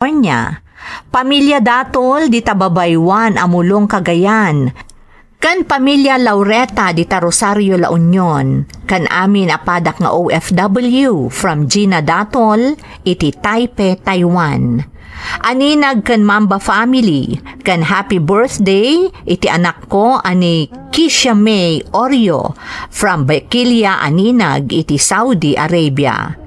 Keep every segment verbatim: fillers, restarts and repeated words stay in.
California. Pamilya Datol dita Babaywan a Mulong, Cagayan. Ken pamilya Laureta dita Rosario, La Union. Ken amin a padak nga O F W from Gina Datol iti Taipei, Taiwan. Aninag ken Mamba family, ken happy birthday iti anakko a ni Kisha May Oreo from Bekilia, Aninag iti Saudi Arabia.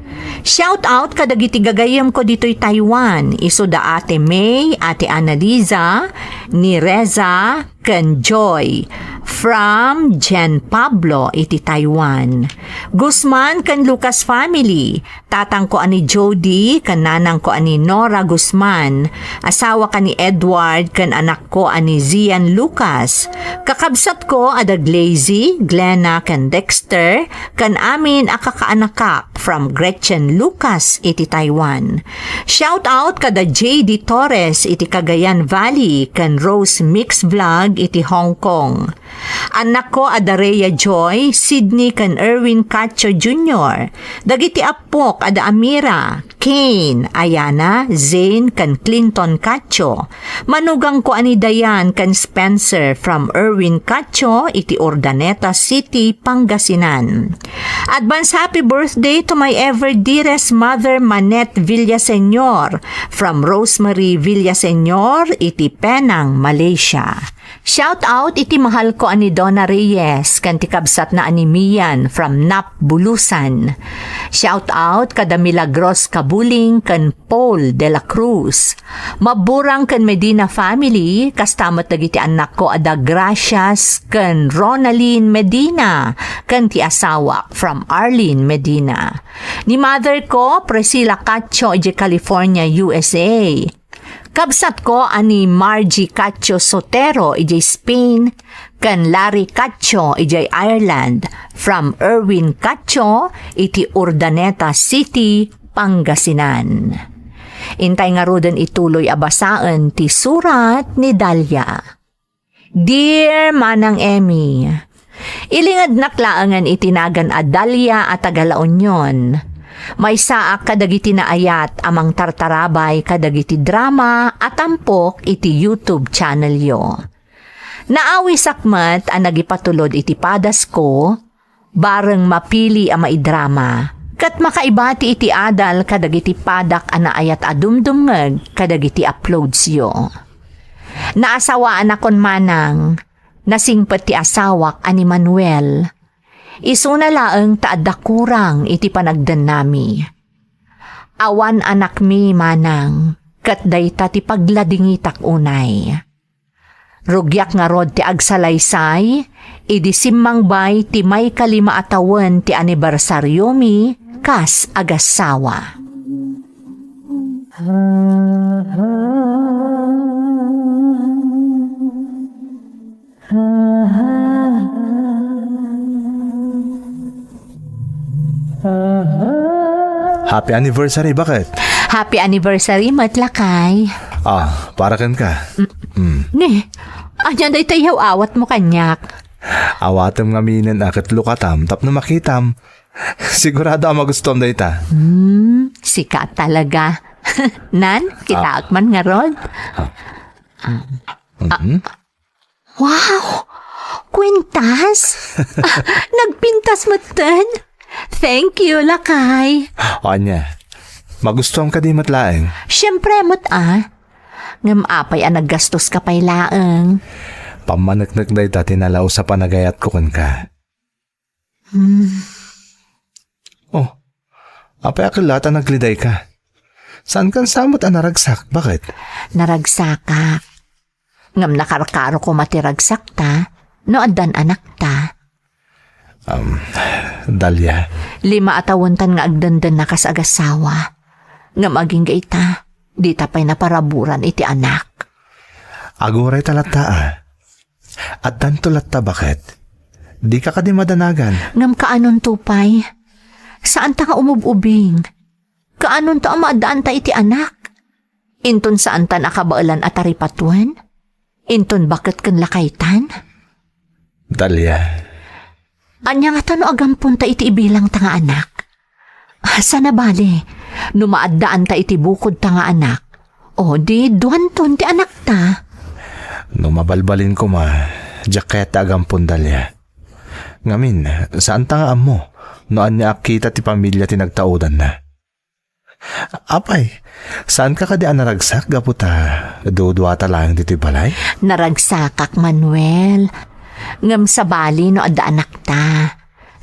Shout out kadagiti gagayemko ditoy Taiwan, isu da Ate May, Ate Annaliza, ni Reza, ken Joy from Jen Pablo iti Taiwan. Guzman ken Lucas family, tatangko a ni Jody ken nanangko a ni Nora Guzman, asawa ka ni Edward ken anakko a ni Zian Lucas, kakabsatko a da Glazy, Glenna ken Dexter, ken amin a kakaanakak from Gretchen Lucas iti Taiwan. Shout out kada J D Torres iti Cagayan Valley ken Rose Mix Vlog iti Hong Kong. Annakko a da Rhea Joy, Sydney ken Erwin Cacho Junior, dagiti appok a da Amira, Kane, Ayana, Zane, ken Clinton Cacho. Manugangko a ni Dayan ken Spencer from Erwin Cacho iti Urdaneta City, Pangasinan. Advance happy birthday to my ever dearest mother, Manette Villaseñor, from Rosemary Villaseñor iti Penang, Malaysia. Shout out iti mahalko a ni Donna Reyes ken ti kabsatna a ni Mian from Nap, Bulusan. Shout out kada Milagros Kabuling ken Paul de la Cruz. Maburang ken Medina family, kasta met dagiti annakko a da Gracias ken Ronaldin Medina ken ti asawak from Arlene Medina. Ni mother ko, Priscilla Cacho, idiay California, U S A. Kabsatko a ni Margie Cacho Sotero idiay Spain, ken Larry Cacho idiay Ireland, from Erwin Cacho iti Urdaneta City, Pangasinan. Intay ngaruden ituloy a basaen ti surat ni Dalia. Dear Manang Emmy, ilingednak laengen iti nagan a Dalia a taga La Union. Maysaak kadagiti naayat a mangtartarabay kadagiti drama a tampok iti YouTube channelyo. Naawisak met a nagipatulod iti padasko, bareng mapili a maidrama, ket makaibati iti adal kadagiti padak a naayat a dumdumngeg kadagiti uploadsyo. Naasawaanakon manang, nasingpet ti asawak a ni Manuel. Isuna laeng ta adda kurang iti panagdennami. Awan anakmi manang, ket dayta ti pagladingitak unay. Rugiak ngarud ti agsalaysay, idi simmangbay ti maikalima a tawen ti anibersariomi kas agassawa. Happy anniversary, baket. Happy anniversary met, lakay. Ah, para kenka. Mm. Ni, ania dayta iyaw-awatmo kaniak? Awatem ngaminen a ket lukatam tapno makitam. Sigurado a magustuam dayta. Hmm, sika talaga. Nan, kitaek man ngarud. Ah. Mhm. Wow! Kwintas? Ah, nagpintas metten? Thank you, lakay. O, ania? Magustuam kadi met laeng? Siempre met, ah. Ngem apay a naggastoska pay laeng? Pammaneknek dayta ti nalaus a panagayatko kenka. Hmm. Oh, apay a kellaat a naglidayka? Saankan sa met a naragsak, baket? Naragsakak. Ngem nakarkaro koma ti ragsakta no addan anakta. Um, Dalia. Lima a tawentan nga agdendenna kas agassawa. Ngem agingga ita, dita pay naparaburan iti anak. Agurayta latta, a. Addanto latta, baket. Dika kadi madanagan. Ngem kaanonto pay? Saanta nga umub-ubing. Kaanonto a maaddaanta iti anak? Inton saantan a kabaelan a taripatuen? Inton baket ken lakaytan? Dalia. Ania ngata no agamponta iti ibilangta nga anak? Saan a bale, no maaddaanta iti bukodta nga anak, O, di duanton ti anakta. No mabalbalin koma, diak kayat ti agampon, Dalia. Ngamin, saanta nga ammo no ania a kita ti pamilia ti nagtaudanna. Apay, saanka kadi a naragsak gapu ta duduata laeng ditoy balay? Naragsakak, Manuel. Ngem sabali no adda anakta.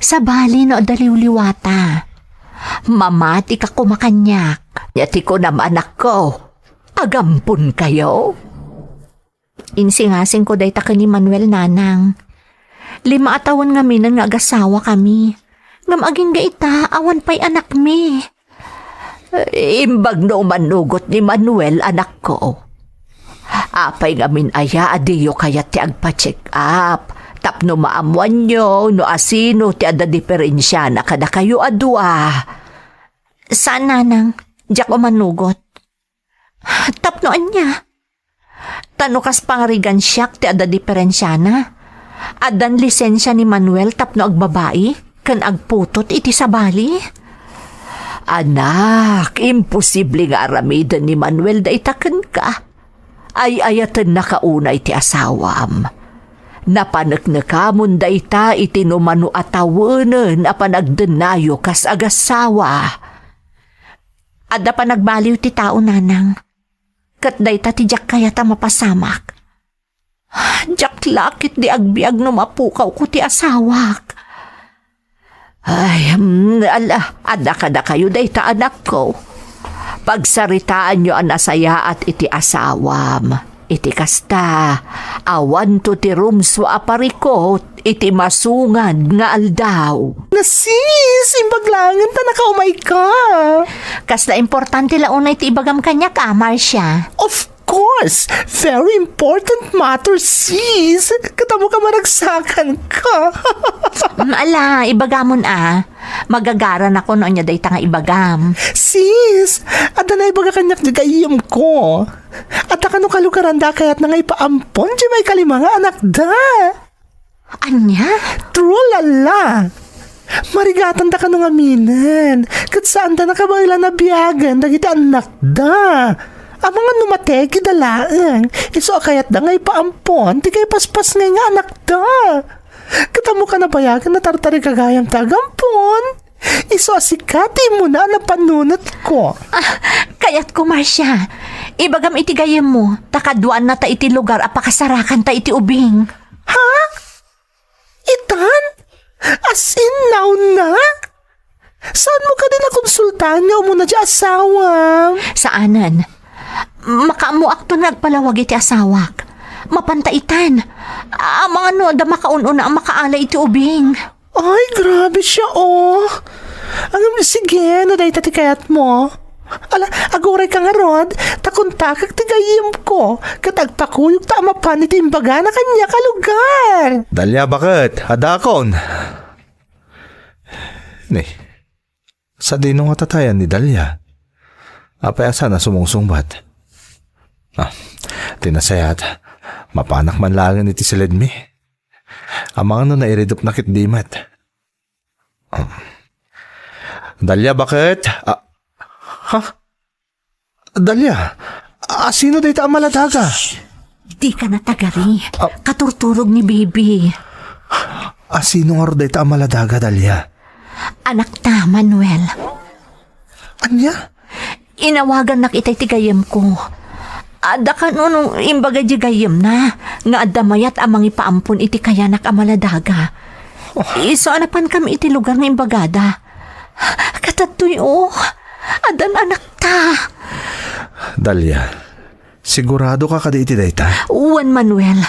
Sabali no adda liwliwata. Mamatika koma kaniak. Ania ti kunam, anakko? Agamponkayo? Insingasingko dayta ken ni Manuel, nanang. Lima a tawen ngaminen nga agasawakami. Ngem agingga ita, awan pay anakmi. Imbag no umanugot ni Manuel, anakko. Apay ngamin aya a diyo kayat ti agpa-check up tapno maammoanyo no asino ti adda diferensiana kadakayo a dua? Saan, nanang. Diak umanugot. Tapno ania? Ta no kas pangarigan siak ti adda diferensiana, addan lisensia ni Manuel tapno agbabai ken agputot iti sabali? Anak, imposible nga aramiden ni Manuel dayta kenka. Ay-ayatennaka unay ti asawam. Napaneknekamon dayta iti numano a tawenen a panagdennayo kas agassawa. Adda panagbaliw ti tao, nanang. Ket dayta ti diak kayat a mapasamak. Diak la ketdi agbiag no mapukawko ti asawak. Ay, mm, ala, adda kadakayo dayta, anakko. Pagsaritaanyo a nasayaat iti asawam. Iti kasta, awanto ti rumsua a parikut iti masungad nga aldaw. Na, sis, imbag laengen ta nakaumayka. Kasla importante la unay ti ibagam kaniak, a, Marcia. Of course, very important matter, sis. Ket ammoka maragsakanka. Mm, ala, ibagamon, a. Magagaranakon no ania dayta nga ibagam. Sis, adda naibaga kaniak diay gayyemko. Adda kano kalugaranda a kayatna nga ipaampon diay maikalima nga anakda. Ania? True, lala. Marigatanda kano ngaminen. Ket saanda nakabaelan a biagen dagiti annakda. Amangan no mategi da laeng, isu a kayatda nga ipaampon ti kaipaspasngay nga anakda. Ket ammoka nabayagen a tartari gagayam ti agampon. Isu a sika ti immuna a napannunotko. Ah, kayatko, Marcia. Ibagam iti gayyemmo, ta kaduaannata iti lugar a pakasarakanta iti ubing. Ha? Itan? As in, now na? Saanmo kadi nakonsultaan nga umuna ti asawam? Saanen. Makaammoakton nga agpalawag iti asawak. Mapanta itan. Amangan no adda makaun-una a makaala iti ubing. Ay, grabe siya, oh. Ngem, sige, no dayta ti kayatmo. Ala, agurayka ngarud, ta kontakak ti gayyemko, ket agpakuyogta a mapan iti imbagana kaniak a lugar. Dalia, baket, adakon. Ni, sadino nga tatayan ni Dalia? Apay a saan a sumungsungbat? Ah, ti nasayaat, mapanak man laengen iti siledmi. Amangan no nairidupna ketdi met. Dalia, baket? Ah, ha? Dalia, asino dayta a maladaga? Dika natagari. Ah. Katurturog ni Bibi. Asino ngarud dayta a maladaga, Dalia? Anakta, Manuel. Ania? Inawagannak itay ti gayyemko. Adda kano no imbagay di gayyemna nga adda mayat a mangipaampon iti kayanak a maladaga. Oh. Isu a napankami iti lugar nga imbagada. Ket adtoy, oh, addan anakta. Dalia, sigurado ka kadi iti dayta? Wen, Manuel,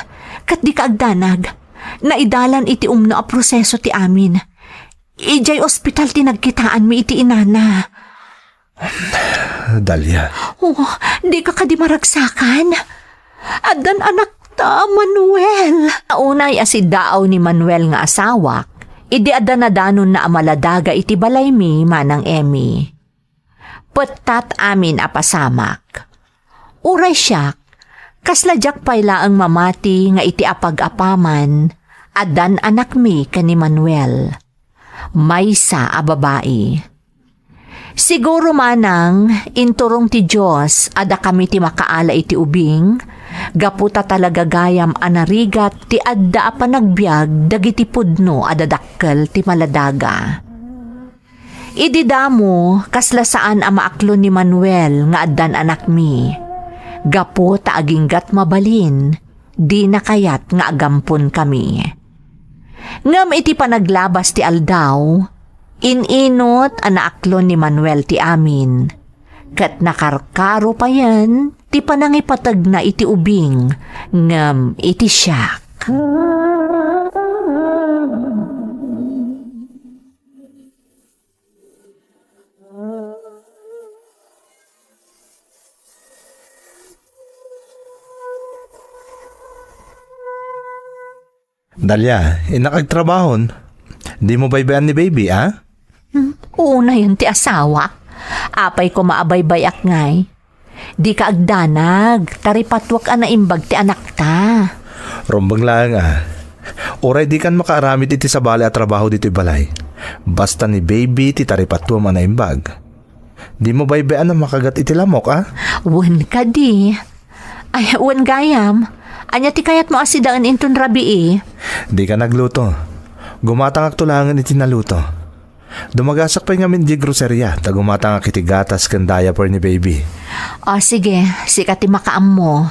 ket dika agdanag. Naidalan iti umno a proseso ti amin. Idiay ospital ti nagkitaanmi iti inana. Dalia. Oh, dika kadi maragsakan? Addan anakta, Manuel. Unay a siddaaw ni Manuel nga asawak, idi adda nadanonna a maladaga iti balaymi, Manang Emmy. Pettat amin a pasamak. Uray siak, kasla diak pay laeng mamati nga iti apag-apaman, addan anakmi ken ni Manuel. Maysa a babai. Siguro manang inturong ti Dios a dakami ti makaala iti ubing, gapu ta talaga gayam a narigat ti adda a panagbiag dagiti pudno a dadakkel ti maladaga. Idi damo, kasla saan a maaklon ni Manuel nga addan anakmi. Gapu ta aginggat mabalin, dina kayat nga agamponkami. Ngem iti panaglabas ti aldaw, in-inut a naaklon ni Manuel ti amin, ket nakarkaro payen ti panangipategna iti ubing ngem iti siak. Dalia, innak agtrabahon. Dimo baybay-an ni baby, a? Hmm, unayen ti asawa. Apay koma a baybay-ak ngay? Dika agdanag, ta ripatuek a naimbag ti anakta. Rumbeng laeng a. Uray dikan makaaramid iti sabali a trabaho ditoy balay. Basta ni baby ti taripatuem a naimbag. Dimo baybay-an a makagat iti lamok, a? Wen kadi. Ay, wen gayam. Ania ti kayatmo a sidaen inton rabii? Dika nagluto. Gumatangakto laengen iti naluto. Dumagasak pay ngamin idiay groceria ta gumatangak iti gatas ken diaper ni baby. O, sige. Sika ti makaammo.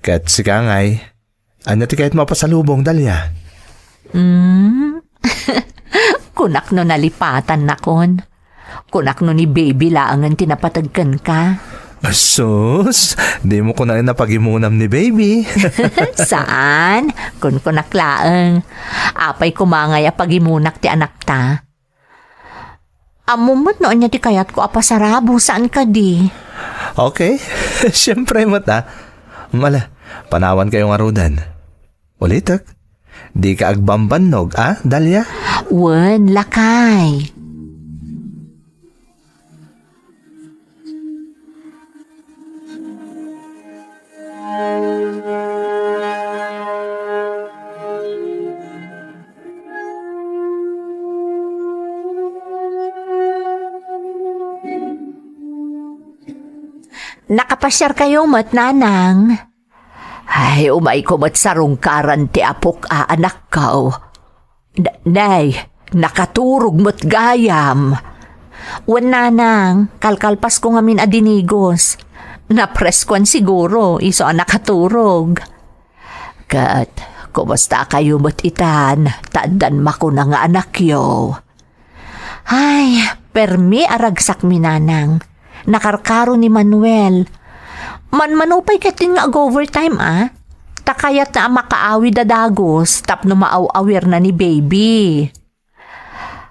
Ket sika ngay, ania ti kayatmo a pasalubong, Dalia? Hmm? Kunak no nalipatannakon. Kunak no ni baby laengen ti napateg kenka. Asus, dimo kunaen a pagimunam ni baby. Saan? Kunkunak laeng. Apay koma ngay a pagimunak ti anakta? Ammom met no ania ti kayatko a pasarabo, saan kadi? Okay. Siempre met, a. Mala, panawankayo ngaruden. Ulitek, dika agbambannog, a, Dalia? Wen, lakay. Nakapasiarkayo met, Nanang? Ay, umayko met sarungkaran ti apok a anakko. N-, nay, nakaturog met gayam. Wen, Nanang, kalkalpasko ngamin a dinigos. Napreskoan siguro, isu a nakaturog. Ket, kumustakayo met itan, ta addan makuna nga anakyo? Ay, permi a ragsakmi, Nanang. Nakarkaro ni Manuel. Manmano pay ketdin nga ag-overtime, a? Ta kayatna a makaawid a dagus tapno maaw-awirna ni baby.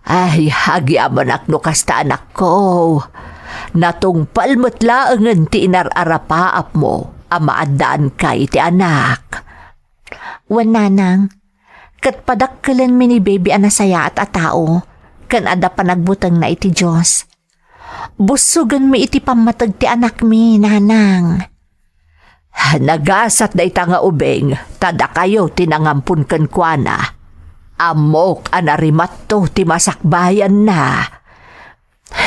Ay, agyamanak no kasta, anakko. Natungpal met laengen ti inar-arapaapmo a maaddaanka iti anak. Wen, Nanang, ket padakkelenmi ni baby a nasayaat a tao, ken adda panagbutengna iti Dios. Bussogenmi iti pammateg ti anakmi, Nanang. Nagasat dayta nga ubing, ta dakayo ti nangampon kenkuana. Ammok a narimatto ti masakbayanna.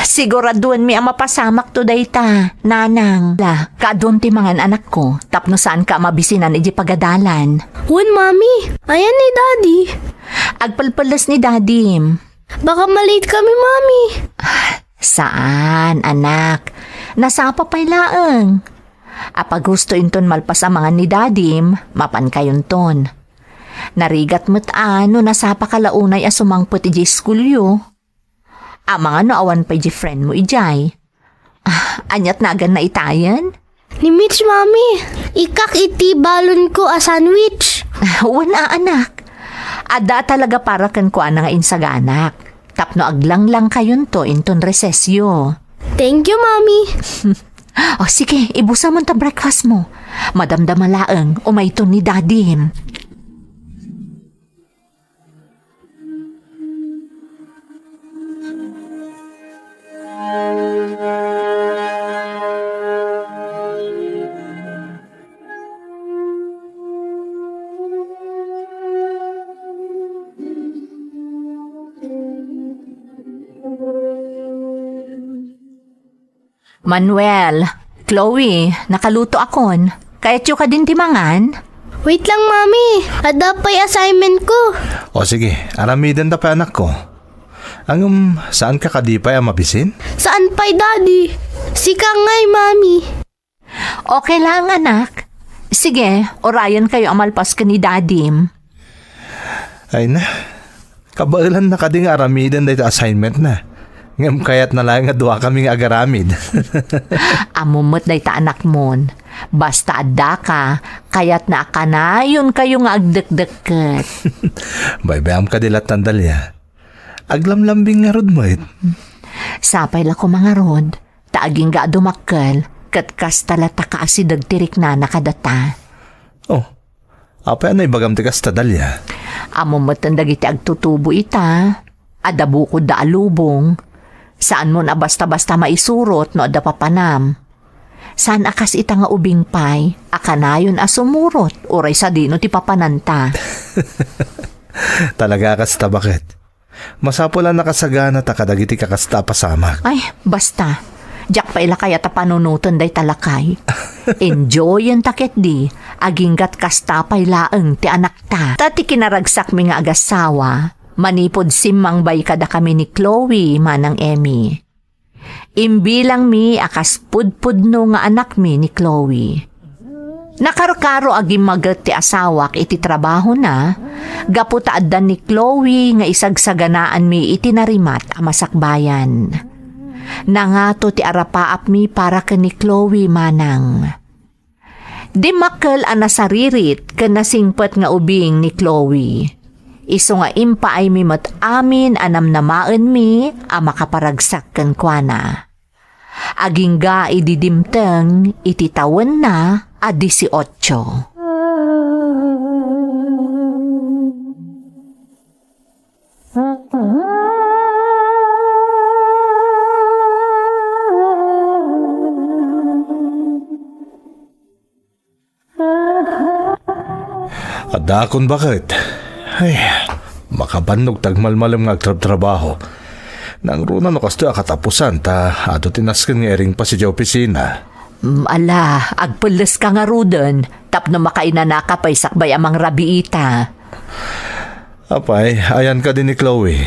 Siguraduenmi a mapasamakto dayta, Nanang. La, kaaduam ti mangan, anakko, tapno saanka a mabisinan idiay pagadalan. Wen, Mami. Ayan ni Daddy? Agpelpeles ni Dadim. Baka ma-late kami, Mami. Saan, anak? Nasapa pay laeng. Apay gusto inton malpas a mangan ni Dadim, mapankayonton. Narigat met a no nasapaka la unay a sumangpet idiay iskulyo. Amangan no awan pay di friend mo idiay. Ah, aniat naganna itayen? Ni Mitch, Mami. Ikkak iti balonko a sandwich. Ah, wen a, anak. Adda talaga para kenkuana nga insaganak. Tapno aglanglangkayonto inton resesyo. Thank you, Mami. O sige, ibusa man ta breakfast mo. Madamdama laeng, umayton ni Dadim. Manuel, Chloe, nakalutoakon. Kayatyo kadin ti mangan? Wait lang, Mami. Adda pay assignment ko. O sige, aramidenda pay, anakko. Ngem, saanka kadi pay a mabisin? Saan pay, Daddy? Sika ngay, Mami. Okay lang, anak. Sige, urayenkayo a malpas ken ni Dadim. Ay na, kabaelanna kadi nga aramiden dayta assignmentna. Ngem kayatna laeng nga duakami nga agaramid. Ammom met dayta, anakmon. Basta addaka, kayatna a kanayonkayo nga agdekdekket. Baybay-am kadi lattan, Dalia. Aglamlambing ngarud met. Sapay la koma ngarud, ta agingga a dumakkel, ket kasta latta kaasideg ti riknana kadata. Oh, apay a naibagam ti kasta, Dalia? Ammom metten dagiti agtutubo ita, adda bukodda a lubong. Saanmon a basta-basta maisurot no adda papanam. Saan a kas ita nga ubing pay, a kanayon a sumurot, uray sadino ti papananta. Talaga a kasta, baket. Masapul a nakasaganata kadagiti kakasta a pasamak. Ay, basta. Diak pay la kayat a panunoten dayta lakay. Enjoyenta ketdi, aginggat kasta pay laeng ti anakta. Ta ti kinaragsakmi nga agassawa, manipud simmangbaykadakami ni Chloe, Manang Emmy. Imbilangmi a kas pudpudno nga anakmi ni Chloe. Nakarkaro a gimmaget ti asawak iti trabahona, gapu ta adda ni Chloe nga isagsaganaanmi iti narimat a masakbayan. Nangato ti arapaapmi para ken ni Chloe, Manang. Dimmakkel a nasaririt ken nasingpet nga ubing ni Chloe. Isu nga impaaymi met amin a namnamaenmi a makaparagsak kenkuana. Agingga idi dimteng iti tawenna a dieciocho. Addaakon, baket. Ay, makabannog ti agmalmalem nga agtrabtrabaho. Nangruna no kastoy a katapusan, ta adu ti nasken nga iring pa sidi opisina. Mm, ala, agpelleska ngaruden, tapno makainanaka pay sakbay a mangrabiita. Apay, ayan kadi ni Chloe?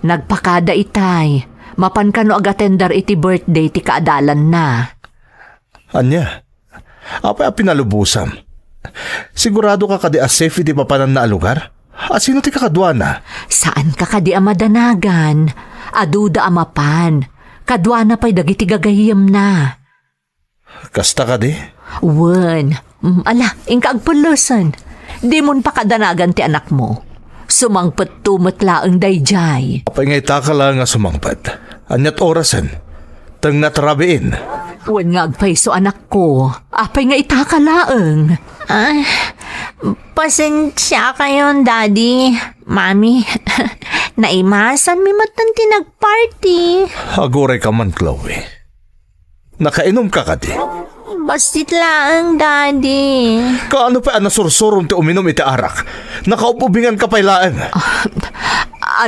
Nagpakada itay. Mapan kano agatender iti birthday ti kaadalanna. Ania? Apay a pinalubosam? Sigurado ka kadi a safe iti papananna a lugar? A sino ti kakaduana? Saan ka kadi a madanagan? Aduda a mapan. Kaduana pay dagiti gagayyemna. Kasta kadi? Wen. Mm, ala, inka agpellesen. Dimon pakadanagan ti anakmo. Sumangpetto met laeng daydiay. Apay nga itaka laeng a sumangpet? Aniat orasen? Tengngat rabiin. Wen nga agpayso, anakko. Apay nga itaka laeng? Ah, pasensiakayon, Daddy, Mami. Naimasanmi metten ti nagparty. Aguray ka man, Chloe. Nakainom ka kadi? Bassit laeng, Daddy. Kaano pay a nasursurom ti uminum iti arak? Nakaub-ubingan ka pay laeng. Ah,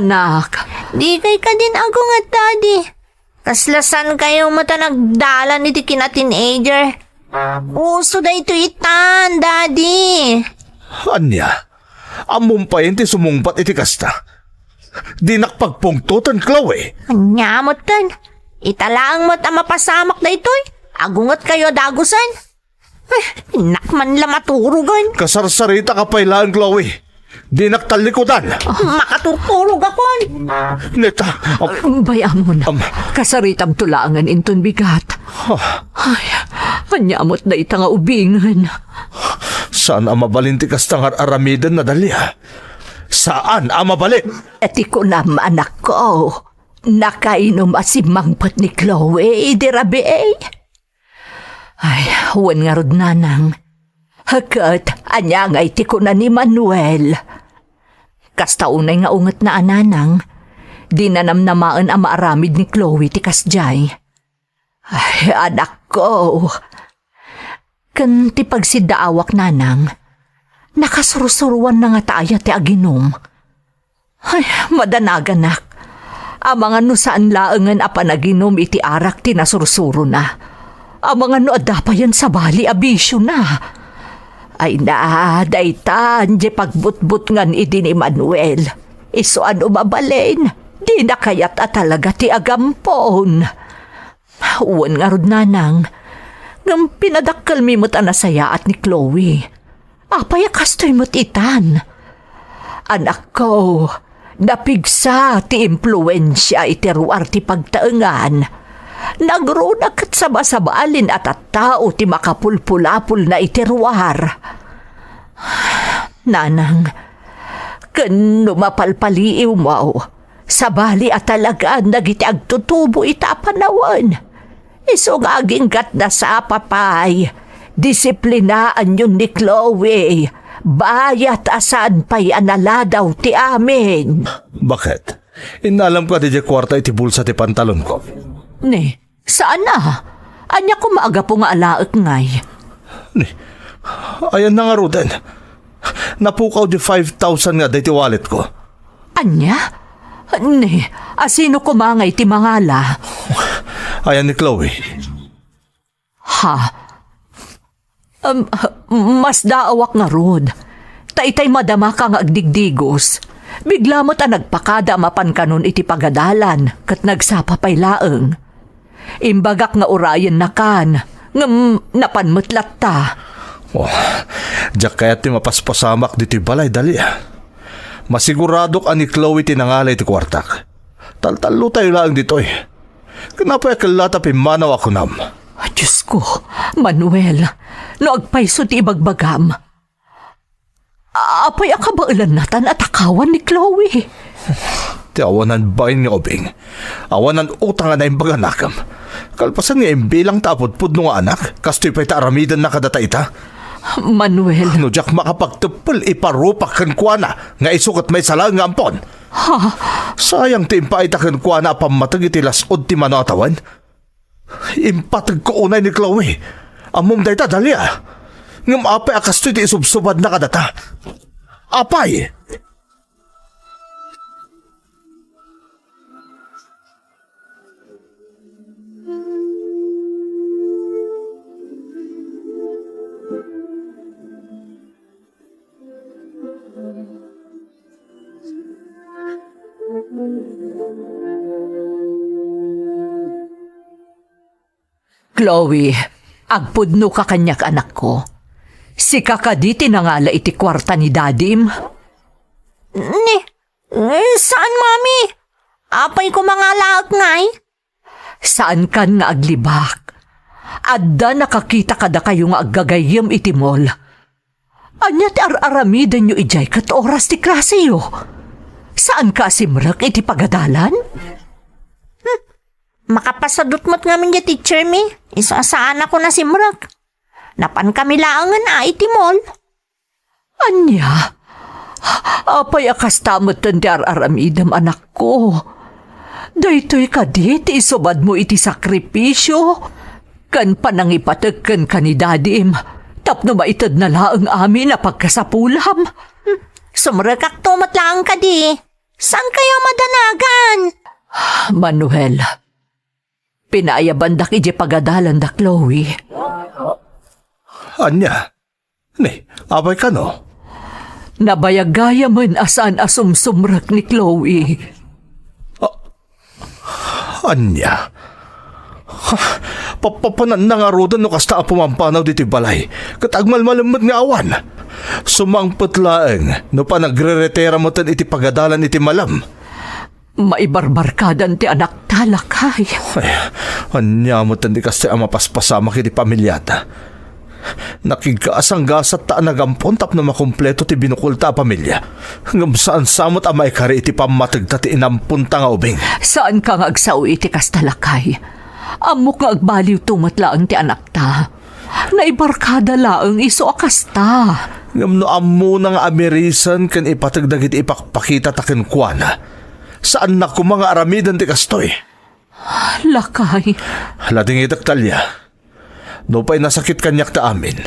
anak. Dikay kadin agunget, Daddy. Kasla saan kayo met a nagdalan iti kina-teenager? Uso daytoy itan, Daddy. Ania? Ammom payen ti sumungbat iti kasta? Dinak pagpungtoten, Chloe. Ania metten? Ita laeng met a mapasamak daytoy. Agunget kayo a dagusen. Eh, innak man la maturogen. Kasarsarita ka pay laeng, Chloe. Dinak tallikudan. Makaturturog akon. Neta, am- Bay-amon. Am- Kasaritam to laengen inton bigat. Ah. Ay, ania met dayta nga ubingen? Saan a mabalin ti kasta nga ar-aramiden, Nadalia? Saan a mabalin? Ti kunam, anakko, nakainom a simmangpet ni Chloe idi rabii. Ay, wen ngarud, nanang. Ket ania ngay ti kuna ni Manuel? Kasta unay nga ungetna a nanang, dina namnamaen a maaramid ni Chloe ti kasdiay. Ay, anakko. Ken ti pagsiddaawak, nanang, nakasursuroanna ngata aya ti aginum? Ay, madanaganak. Amangan no saan laengen a panaginum iti arak ti nasursurona. Amangan no adda payen sabali a bisiona. Ay na, daytan diay pagbutbutngan idi ni Manuel. Isu a no mabalin, dina kayat a talaga ti agampon. Wen ngarud, nanang, ngem pinadakkelmi met a nasayaat ni Chloe. Apay a kastoy met itan? Anakko, napigsa ti impluensia iti ruar ti pagtaengan. Nagruna ket sabasabalin a tattao ti makapulpulapolna iti ruar. Nanang, ken no mapalpaliiwmo, sabali a talagaan dagiti agtutubo ita a panawen. Isu nga agingga't nasapa pay, disiplinaanyon ni Chloe, bayat a saan pay a naladaw ti amin. Baket? Innalam kadi diay kuarta iti bulsa ti pantalonko? Ne, saan a. Ania koma a gapu nga alaek ngay? Ne, ayanna ngaruden. Napukaw di five thousand nga adda iti walletko. Ania? Ne, asino koma ngay ti mangala? Ayan ni Chloe. Ha? Um, masdaawak ngarud. Ta itay madamaka nga agdigdigos, bigla met a nagpakada a mapan kanon iti pagadalan ket nagsapa pay laeng. Imbagak nga urayennakan, ngem napan met latta. Oh, diak kayat ti mapaspasamak ditoy balay, Dalia. Masiguradok a ni Chloe ti nangala iti kuartak. Taltallotayo laeng ditoy. Ken apay a kellata pimmanaw a kunam? Diosko, Manuel, no agpayso ti ibagbagam, apay a kabaelanna tan a takawan ni Chloe? Ti awanan bain nga ubing, awanan utang a naimbag a nakam. Kalpasan nga imbilangta a pudpudno nga anak, kastoy pay ta aramidenna kadata ita? Manuel. No diak makapagteppel, iparupak kenkuana nga isu ket maysa laeng nga ampon. Ha? Sayang ti impaayda kenkuana a pammateg iti las-ud ti mano a tawen. Impategko unay ni Chloe. Ammom dayta, Dalia. Ngem apay a kastoy ti isubsubadna kadata? Apay? Chloe, agpudnoka kaniak, anakko. Sika kadi ti nangala iti kuarta ni Dadim? Ni, saan, Mami. Apay koma nga alaek ngay? Saankan nga aglibak. Adda nakakita kadakayo nga aggagayyem iti mall. Ania ti ar-aramidenyo idiay ket oras ti klaseyo? Saanka a simrek iti pagadalan? Hmm. Makapasadut met ngamin diay teacher mi. Isu a saanakon a simrek. Napankami laengen a iti mall. Ania? Apay a kasta metten ti ar-aramidem, anakko? Daytoy kadi ti isubadmo iti sakripisio ken panangipateg kenka ni Dadim tapno maitedna laeng amin a pagkasapulam? Sumrekakto met laeng kadi. Saankayo a madanagan? Manuel, pinaayabandak idiay pagadalanda, Chloe. Ania? Ni, apay kano? Nabayagayamen a saan a sumsumrek ni Chloe. A-, ania? Ha, papapananna ngaruden no kasta a pumampanaw ditoy balay, ket agmalmalem met nga awan. Sumangpet laeng no panagreretera metten iti pagadalan iti malem. Maibarbarkadan ti anakta, lakay. Ay, ania met ti kastoy a mapaspasamak iti pamiliata? Nakigkaasanggasatta a nagampon tapno makumpleto ti binukolta a pamilia. Ngem saan sa met a maikari iti pammategta ti inamponta nga ubing. Saanka nga agsao iti kasta, lakay. Ammok nga agbaliwto met laeng ti anakta. Naibarkada laeng isu a kasta. Ngem no ammona nga amirisen ken ipateg dagiti ipakpakitata kenkuana, saanna koma nga aramiden ti kastoy. Lakay. Ladingitek, Dalia. Nupay nasakit kaniak ti amin,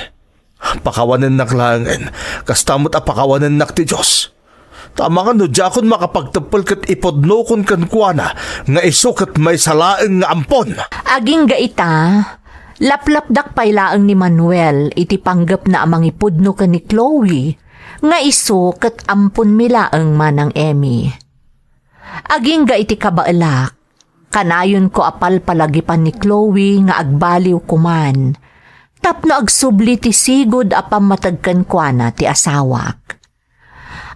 pakawanennak laengen, kasta met a pakawanennak ti Dios. Ta amangan no diakon makapagteppel ket ipudnokon kenkuana nga isu ket maysa laeng nga ampon. Agingga ita, Laplapdak pay laeng ni Manuel iti panggepna a mangipudno ken ni Chloe nga isu ket amponmi laeng, Manang Emmy. Agingga iti kabaelak, kanayonko a palpalagipan ni Chloe nga agbaliw koman tapno agsubli ti sigud a pammateg kenkuana ti asawak.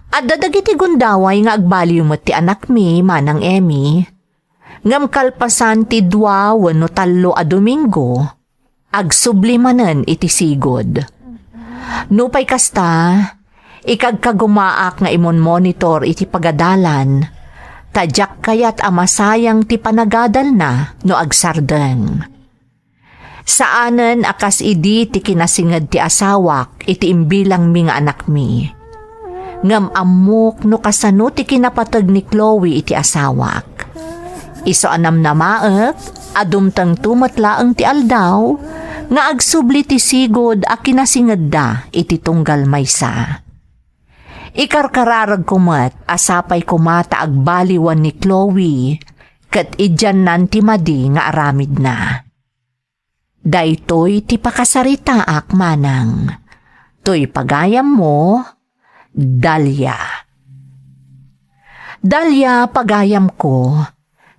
Adda dagiti gundaway nga agbaliw met ti anakmi, Manang Emmy. Ngem kalpasan ti dua wenno tallo a Domingo, agsubli manen iti sigud. Nupay kasta, ikagkagumaak nga imonmonitor iti pagadalan, ta diak kayat a masayang ti panagadalna no agsardeng. Saanen a kas idi ti kinasinged ti asawak iti imbilangmi nga anakmi. Ngem ammok no kasano ti kinapateg ni Chloe iti asawak. Isu a namnamaek a dumtengto met laeng ti aldaw nga agsubli ti sigud a kinasingedda iti tunggal maysa. Ikarkararagko met a sapay koma ta agbaliwan ni Chloe ket idiannan ti madi nga aramidna. Daytoy ti pakasaritaak, Manang. Toy pagayammo, Dalia. Dalia, pagayamko,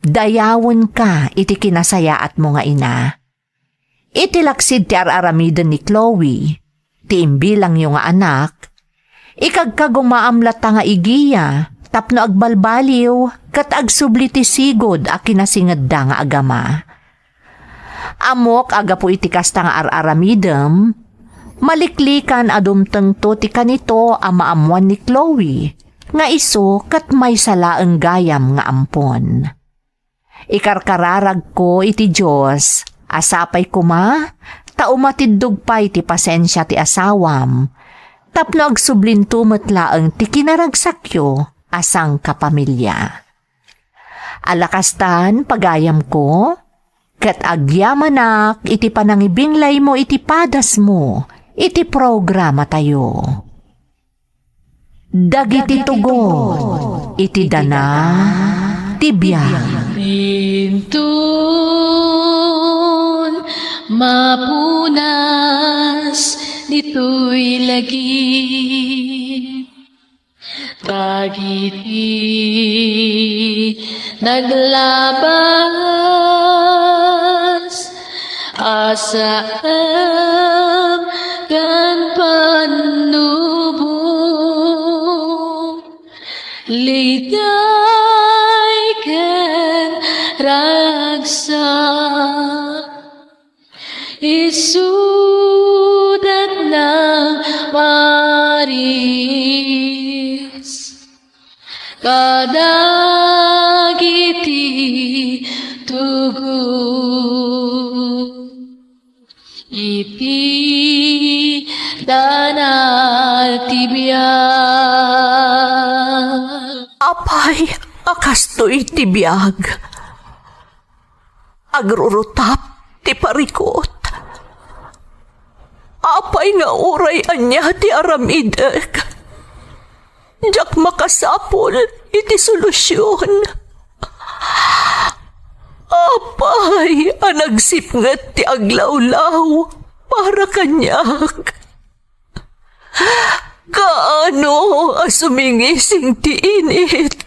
dayawenka iti kinasayaatmo nga ina. Iti laksid ti ar-aramiden ni Chloe, ti imbilangyo nga anak, ikagkagumaam latta nga igiya tapno agbalbaliw ket agsubli ti sigud a kinasingedda nga agama. Ammok a gapu iti kasta nga ar-aramidem, maliklikan a dumtengto ti kanito a maammoan ni Chloe nga isu ket maysa laeng gayam nga ampon. Ikarkararagko iti Dios a sapay koma ta umatiddog pay ti pasensia ti asawam tapno agsublinto met laeng ti kinaragsakyo a sangkapamilya. Ala kastan, pagayamko, ket agyamanak iti panangibinglaymo iti padasmo iti programatayo. Dagiti tugot iti dana ti biag. Inton mapunas ditoy lagip, dagiti naglabas a saem ken pannubo, ligay ken ragsak. Isudat nang maris kadagiti tugot iti dana ti biag. Apay a kastoy ti biag? Agrurutap ti parikut. Apay nga uray ania ti aramidek, diak makasapul iti solusion. Apay a nagsipnget ti aglawlaw para kaniak. Kaano a sumingising ti init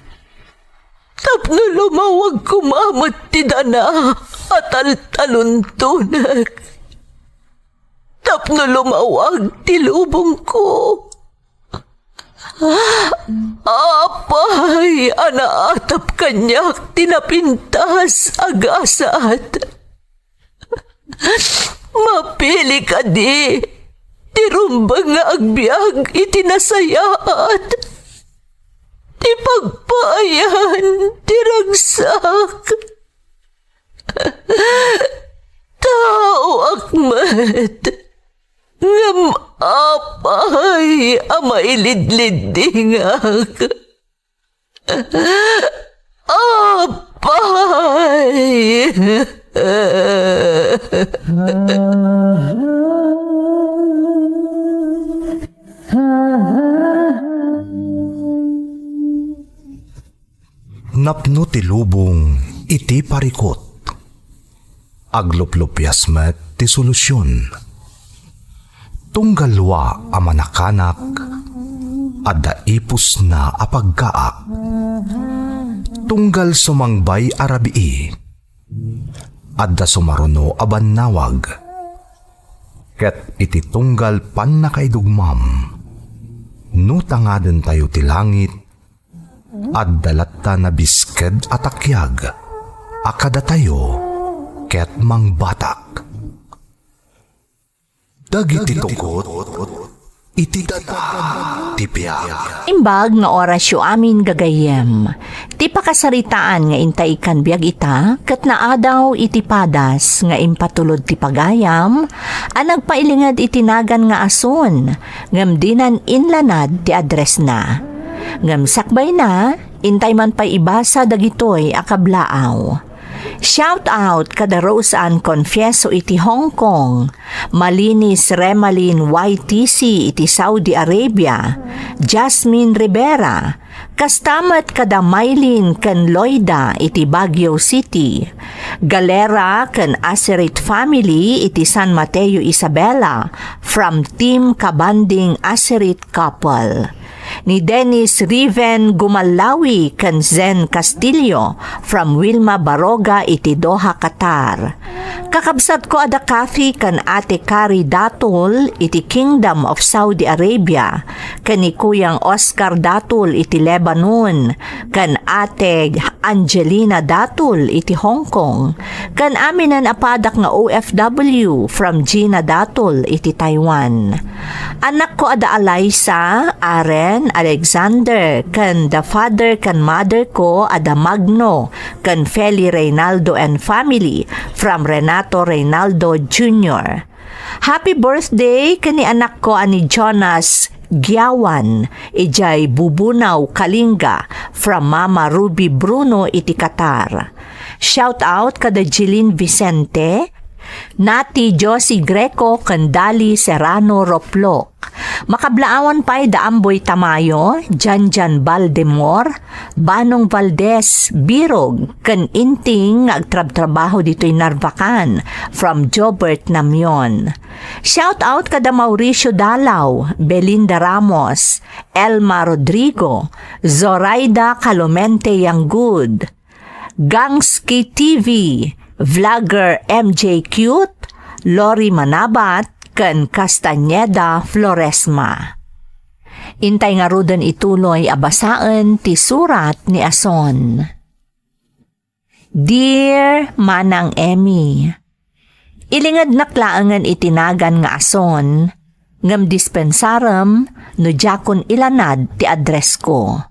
tapno lumawag koma met ti dana a taltaluntonek, tapno lumawag ti lubongko. Apay a naatap kaniak ti napintas a gasat. Mapili kadi ti rumbeng nga agbiag iti nasayaat, ti pagpaayan ti ragsak. Taoak met, ngem apay a mailidliddingak? Apay! Napno ti lubong iti parikut. Agluplupias met ti solusion. Tunggal wa a manakanak, adda ipusna a paggaak. Tunggal sumangbay a rabii, adda sumaruno a bannawag. Ket iti tunggal pannakaidugmam, no tangadentayo ti langit, adda latta nabisked a takiag a kadatayo ket mangbatak. Dagiti tugot iti dana ti biag. Imbag nga orasyo amin, gagayyem. Ti pakasaritaan nga intay ikkan biag ita, ket naadaw iti padas nga impatulod ti pagayam a nagpailinged iti nagan nga Ason, ngem dinan inlanad ti addressna. Ngem sakbayna, intay man pay ibasa dagitoy a kablaaw. Shout out kada Rose Ann Confieso iti Hong Kong, Malinis Remalin Y T C iti Saudi Arabia, Jasmine Rivera, kasta met kada Mylene ken Loida iti Baguio City, Galera ken Asirit family iti San Mateo Isabela, from Team Kabanding Asirit couple. Ni Dennis Riven Gumalawi ken Zen Castillo from Wilma Baroga iti Doha, Qatar. Kakabsatko a da Kathy ken Ate Kari Datul iti Kingdom of Saudi Arabia, ken ni Kuyang Oscar Datul iti Lebanon, ken Ate Angelina Datul iti Hong Kong, ken aminen a padak nga O F W from Gina Datul iti Taiwan. Anakko a da Alaysa, Aren, Alexander, ken da father ken mother ko a da Magno, ken Feli Reynaldo and family from Renato Reynaldo Junior. Happy birthday ken ni anakko a ni Jonas Giawan, idiay Bubunaw, Kalinga, from Mama Ruby Bruno iti Qatar. Shout out kada Jeline Vicente, Nati Josie Greco, ken Dali Serrano Roplok. Makablaawan pay da Amboy Tamayo, Janjan Baldemor, Banong Valdez, Birog, ken Inting nga agtrabtrabaho ditoy Narvacan, from Jobert Namion. Shout out kada Mauricio Dalaw, Belinda Ramos, Elma Rodrigo, Zoraida Calomente Yanggud, Gangs K T V, vlogger M J Cute, Lori Manabat, ken Castañeda Floresma. Intay ngaruden ituloy a basaen ti surat ni Ason. Dear Manang Emmy, ilingednak laengen iti nagan nga Ason, ngem dispensarem no diakon ilanad ti addressko.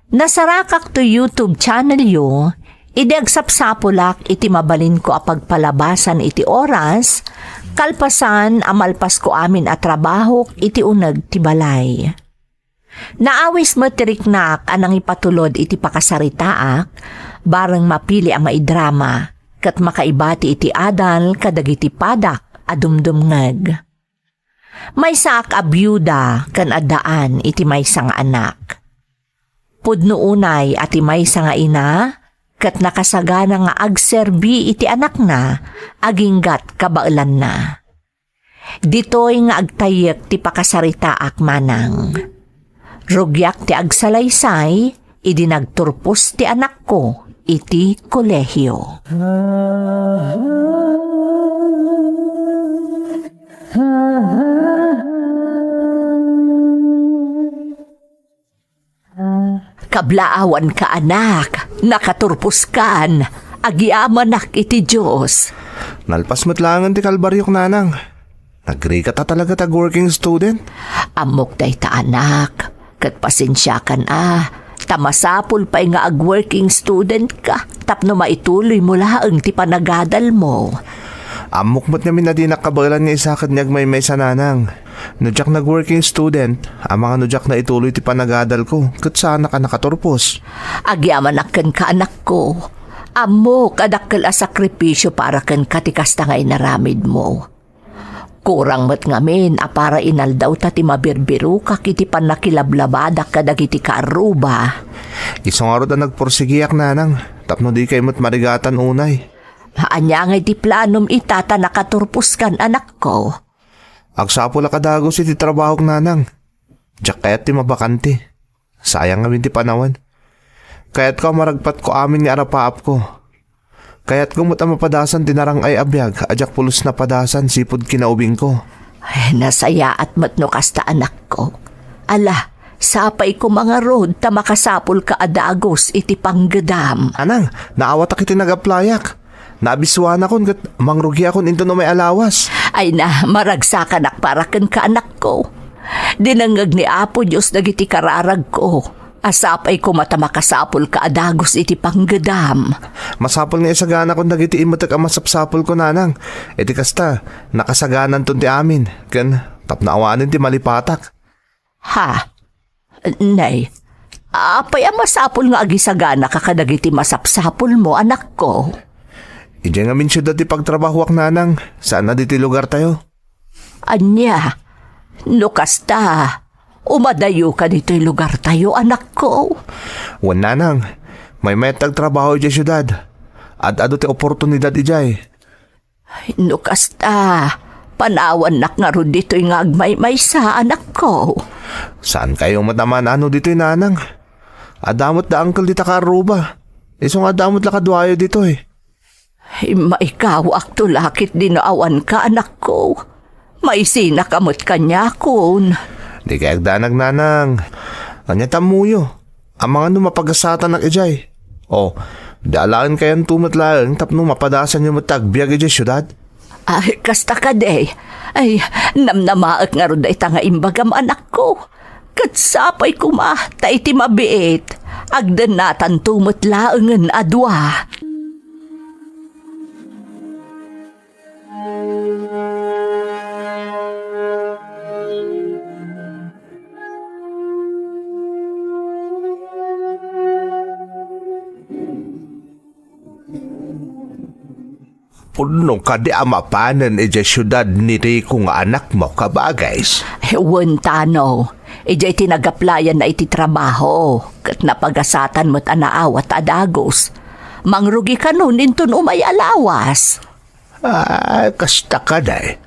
Nasarakak to YouTube channelyo, idi agsapsapulak iti mabalinko a pagpalabasan iti oras, kalpasan a malpasko amin a trabahok iti uneg ti balay. Naawis met ti riknak a nangipatulod iti pakasaritaak, bareng mapili a maidrama, ket makaibati iti adal kadagiti padak a dumdumngeg. Maysaak a biuda ken addaan iti maysa nga anak. Pudno unay a ti maysa nga ina ket nakasagana nga agserbi iti anakna aginggat kabaelanna. Ditoy nga agtayyek ti pakasaritaak, Manang. Rugiak ti agsalaysay idi nagturpos ti anakko iti kolehio. Kablaawanka, anak, nakaturposkan. Agyamanak iti Dios. Nalpas met laengen ti kalbariok, nanang. Nagrigat a talaga ti ag-working student. Ammok dayta, anak. Ket pasensiakan a, ta masapul pay nga ag-working student ka tapno maituloy mo laeng ti panagadal mo. Ammok met ngamin a dinak kabaelan nga isaket ni agmaymaysa, nanang. No diak nag-working student, amangan no diak naituloy ti panagadal ko, ket saanak a nakaturpos. Agyamanak kenka, anakko. Ammok a dakkel a sakripisio para kenka ti kasta nga inaramid mo. Kurang met ngamin a para inaldawta ti mabirbirokak iti pannakilablabadak kadagiti kaarruba. Isu ngarud a nagpursigiak, nanang, tapno dikay met marigatan unay. Ania ngay ti planom ita ta nakaturposkan, anakko? Agsapulak a dagus iti trabahok, nanang. Diak kayat ti mabakanti. Sayang ngamin ti panawen. Kayatko a maragpatko amin nga arapaapko. Kayatko met a mapadasan ti narang-ay a biag a diak pulos napadasan sipud kinaubingko. Ay, nasayaat met no kasta, anakko. Ala, sapay koma ngarud ta makasapulka a dagus iti panggedam. Anang, naawatak iti nagaplayak. Naabisuanakon ket mangrugiakon inton umay a lawas. Ay na, maragsakanak para kenka, anakko. Dinengngeg ni Apo Dios dagiti kararagko. A sapay koma ta makasapulka a dagus iti panggedam. Masapul nga isaganakon dagiti immetek a masapsapulko, nanang. Iti kasta, nakasagananton ti amin, ken tapno awanen ti malipatak. Ha? Nay, apay a masapul nga agisaganaka kadagiti masapsapulmo, anakko? Idiay ngamin siudad ti pagtrabahoak, nanang, saan a ditoy lugartayo. Ania? No kasta, umadayoka ditoy lugartayo, anakko. Wen, nanang, maymayat ti agtrabaho idiay siudad. Ad-adu ti oportunidad idiay. No kasta, panawannak ngarud ditoy nga agmaymaysa, anakko. Saankayo met a maan-ano ditoy, nanang? Adda met da uncle dita kaarruba. Isu nga adda met la kaduayo ditoy. Immaikawakto la ket dino awanka, anakko. Maisinaka met kaniakon. Di kay agdanag, nanang. Ania ta ammoyo? Amangan no mapagasatanak idiay. O, di alaen kayanto met laeng tapno mapadasanyo met ti agbiag idiay siudad? Ay, kasta kadi. Ay, namnamaek ngarud dayta nga imbagam, anakko. Ket sapay koma ta iti mabiit, agdennatanto met laengen a dua. Pudno kadi a mapanen idiay siudad ni Rico nga anakmo, kabagis? Wen, Tano. Idiay ti nagaplayanna iti trabaho, ket napagasatan met a naawat a dagus. Mangrugi kanon inton umay a lawas. Ay, kasta kadi.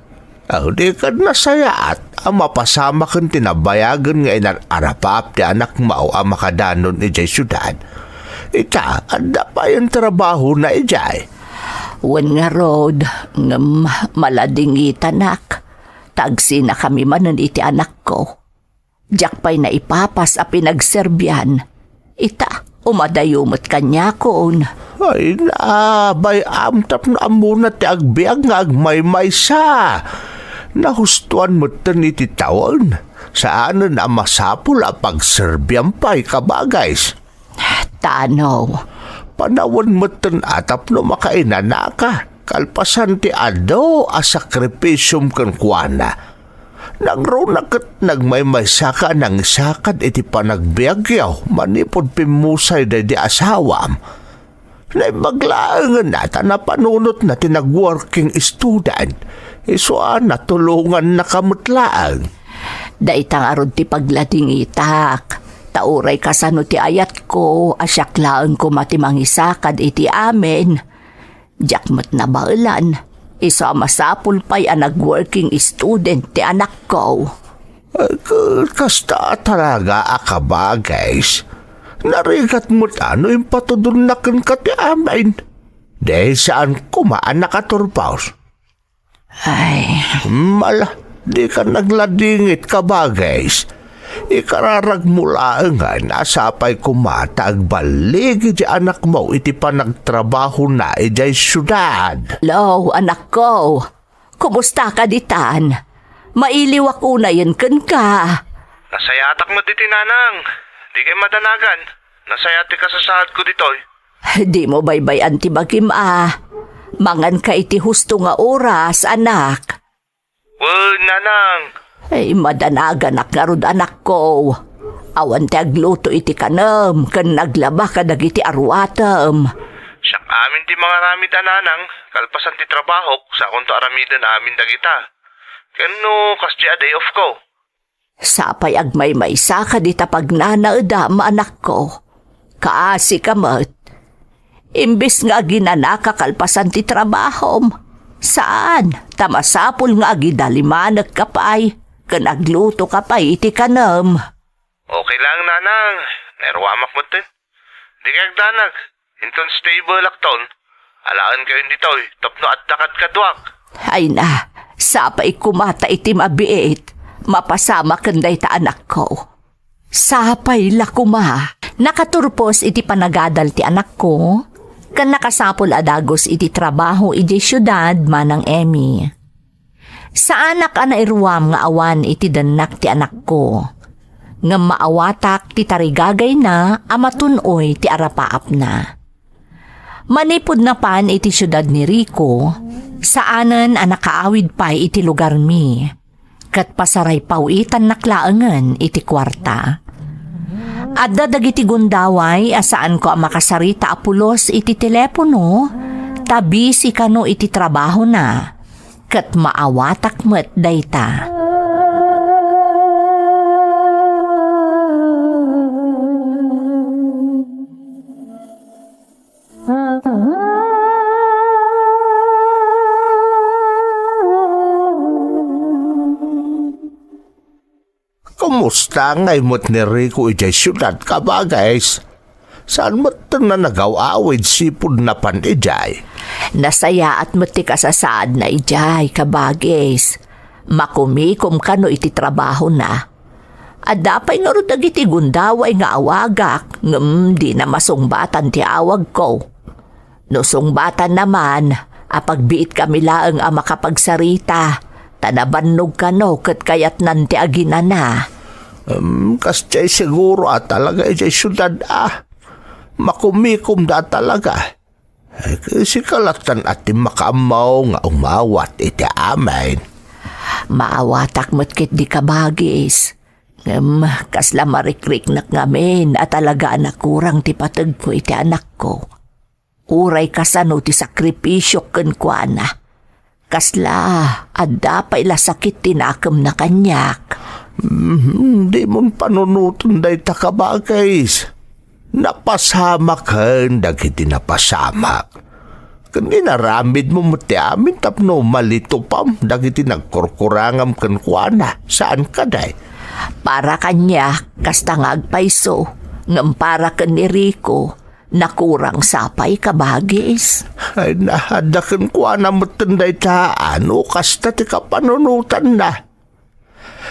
Aw, di kad nasayaat a mapasamaken ti nabayagen nga inar-arapaap ti anakmo a makadanon idiay siudad. Ita, adda payen trabahona idiay. Wen ngarud, ngem maladingitanak. Tagsinakami manen iti anakko. Diak pay naipapas a pinagserbian. Ita, umadayo met kaniakon. Ay, naabay-am tapno ammona ti agbiag nga agmaymaysa. Nahustoan metten iti tawen. Saanen a masapul a pagserbiam pay, kabagis. Tano. Panawen metten a tapno makainanaka, kalpasan ti adu a sakripisiom kenkuana. Nangruna ket nagmaymaysaka a nangisakad iti panagbiagyo manipud pimmusay daydi asawam. Naimbag laengen a ta napanunotna ti nag-working student. Isu a natulongannaka met laeng. Dayta ngarud ti pagladingitak. Ta uray kasano ti ayatko a siak laeng koma ti mangisakad iti amin. Diak met nabaelan. Isu a masapul pay a nag-working student ti anakko. Ay, ka-, kasta a talaga a kabagis. Narigat met a no impatudonna kenka ti amin. Dahil saan koma a nakaturpos. Ay. Mala, di ka nagladingit, kabagis. Ikararagmo laengen a sapay koma ta agballigi ti anakmo iti panagtrabahona idiay siudad. Hello, anakko. Kumustaka ditan? Mailiwak unayen kenka. Nasayaatak met ditoy, nanang. Di kay madanagan. Nasayaat ti kasasaadko ditoy. Dimo baybay-an ti bagim a. Manganka iti husto nga oras, anak. Wen, nanang. Ay, madanaganak ngarud, anakko. Awan ti agluto iti kanem ken naglaba kadagiti aruatem. Siak amin ti mangaramid a, nanang, kalpasan ti trabahok, sakonto aramiden amin dagita. Ken no kasdi a day off ko. Sapay agmaymaysa ka dita pagnanaedam, anakko. Kaasika met. imbes nga aginanaka kalpasan ti trabahom. Saan, ta masapul nga agidalimanekka pay, ken aglutoka pay iti kanem. Okay lang, Nanang. Nairuamak metten. Di kay agdanag. Inton stable akton, alaen kayon ditoy tapno adda kadkaduak. Ay na, sapay koma ta iti mabiit, mapasamaken dayta anakko. Sapay la koma. Nakaturpos iti panagadal ti anakko, ken nakasapul a dagus iti trabaho idiay siudad, Manang Emmy. Saanak a nairuam nga awan iti dennak ti anakko, ngem maawatak ti tarigagayna a matun-oy ti arapaapna. Manipud napan iti siudad ni Rico, saanen a nakaawid pay iti lugarmi, ket pasaray paw-itannak laengen iti kuarta. Adda dagiti gundaway a saanko a makasarita a pulos iti telepono, ta busy kano iti trabahona, ket maawatak met dayta. Kumusta ngay met ni Rico idiay siudad, kabagis? Saan metten a nagaw-awid sipud napan idiay? Nasayaat met ti kasasaadna idiay, kabagis. Makumikom kano iti trabahona. Adda pay ngarud dagiti gundaway nga awagak, ngem dina masungbatan ti awagko. No sungbatanna man, apagbiitkami laeng a makapagsarita, ta nabannog kano ket kayatnan ti aginana. Em, kas diay siguro a talaga idiay siudad a. Makumikomda a talaga. Eh, sika lattan a ti makaammo nga umawat iti amin. Maawatak met ketdi, kabagis. Ngem, kasla marikriknak ngamin a talaga a nakurang ti pategko iti anakko. Uray kasano ti sakripisiok kenkuana. Kasla adda pay la sakit ti nakemna kaniak. Mhm, dimon panunoten dayta, kabagis. Napasamaken dagiti napasamak. Ken inaramidmo met ti amin tapno malitupam dagiti nagkurkurangam kenkuana, saan kadi? Para kaniak, kasta nga agpayso, ngem para ken ni Rico, nakurang sa pay, kabagis. Ay, na, adda kenkuana metten dayta, a no kasta ti kapanunotanna.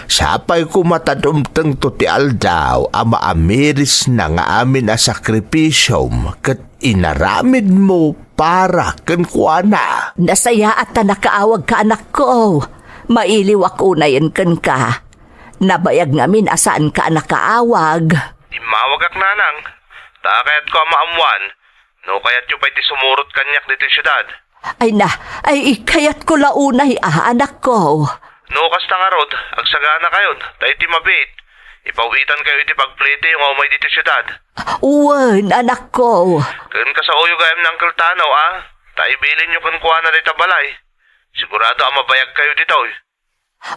Sapay koma ta dumtengto ti aldaw a maamirisna nga amin a sakripisiom ket inaramidmo para kenkuana. Nasayaat ta nakaawagka, anakko. Mailiwak unayen kenka. Nabayag ngamin a saanka a nakaawag. Immawagak, nanang, ta kayatko a maammoan no kayatyo pay ti sumurot kaniak ditoy siudad. Ay na, ay, kayatko la unay a, anakko. No kasta ngarud, agsaganakayon, ta iti mabiit, ipaw-itankayo iti pagplitiyo nga umay ditoy siudad. Wen, anakko. Ken kasaoyo gayam ni Uncle Tano, a, ta ibilinyo kenkuana dayta balay. Sigurado a mabayagkayo ditoy.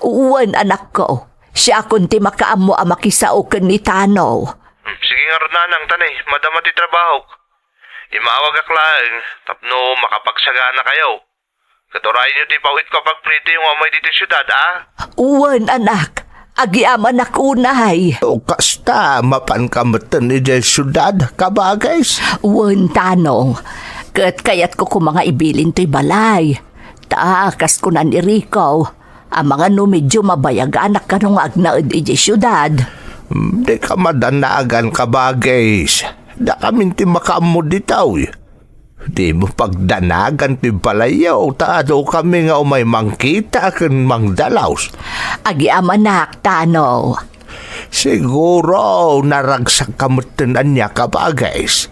Wen, anakko. Siakon ti makaammo a makisao ken ni Tano. Hmm, sige ngarud, nanang, ta ni, madama ti trabahok. Immawagak laeng tapno makapagsaganakayo. Ket urayenyo ti ipaw-itko a pagplitiyo nga umay ditoy siudad, a? Wen, anak. Agyamanak unay. O kasta, mapanka metten idiay siudad, kabagis? Wen, Tano. Ket kayatko koma nga ibilin toy balay. Ta, kas kuna ni Rico, amangan no medio mabayaganak kano nga agnaed idiay siudad. Hmm, dika madanagan, kabagis. Dakamin ti makaammo ditoy. Dimo pagdanagan ti balayyo, ta adukami nga umay mangkita ken mangdalaus. Agyamanak, Tano. Siguro, naragsakka metten ania, kabagis.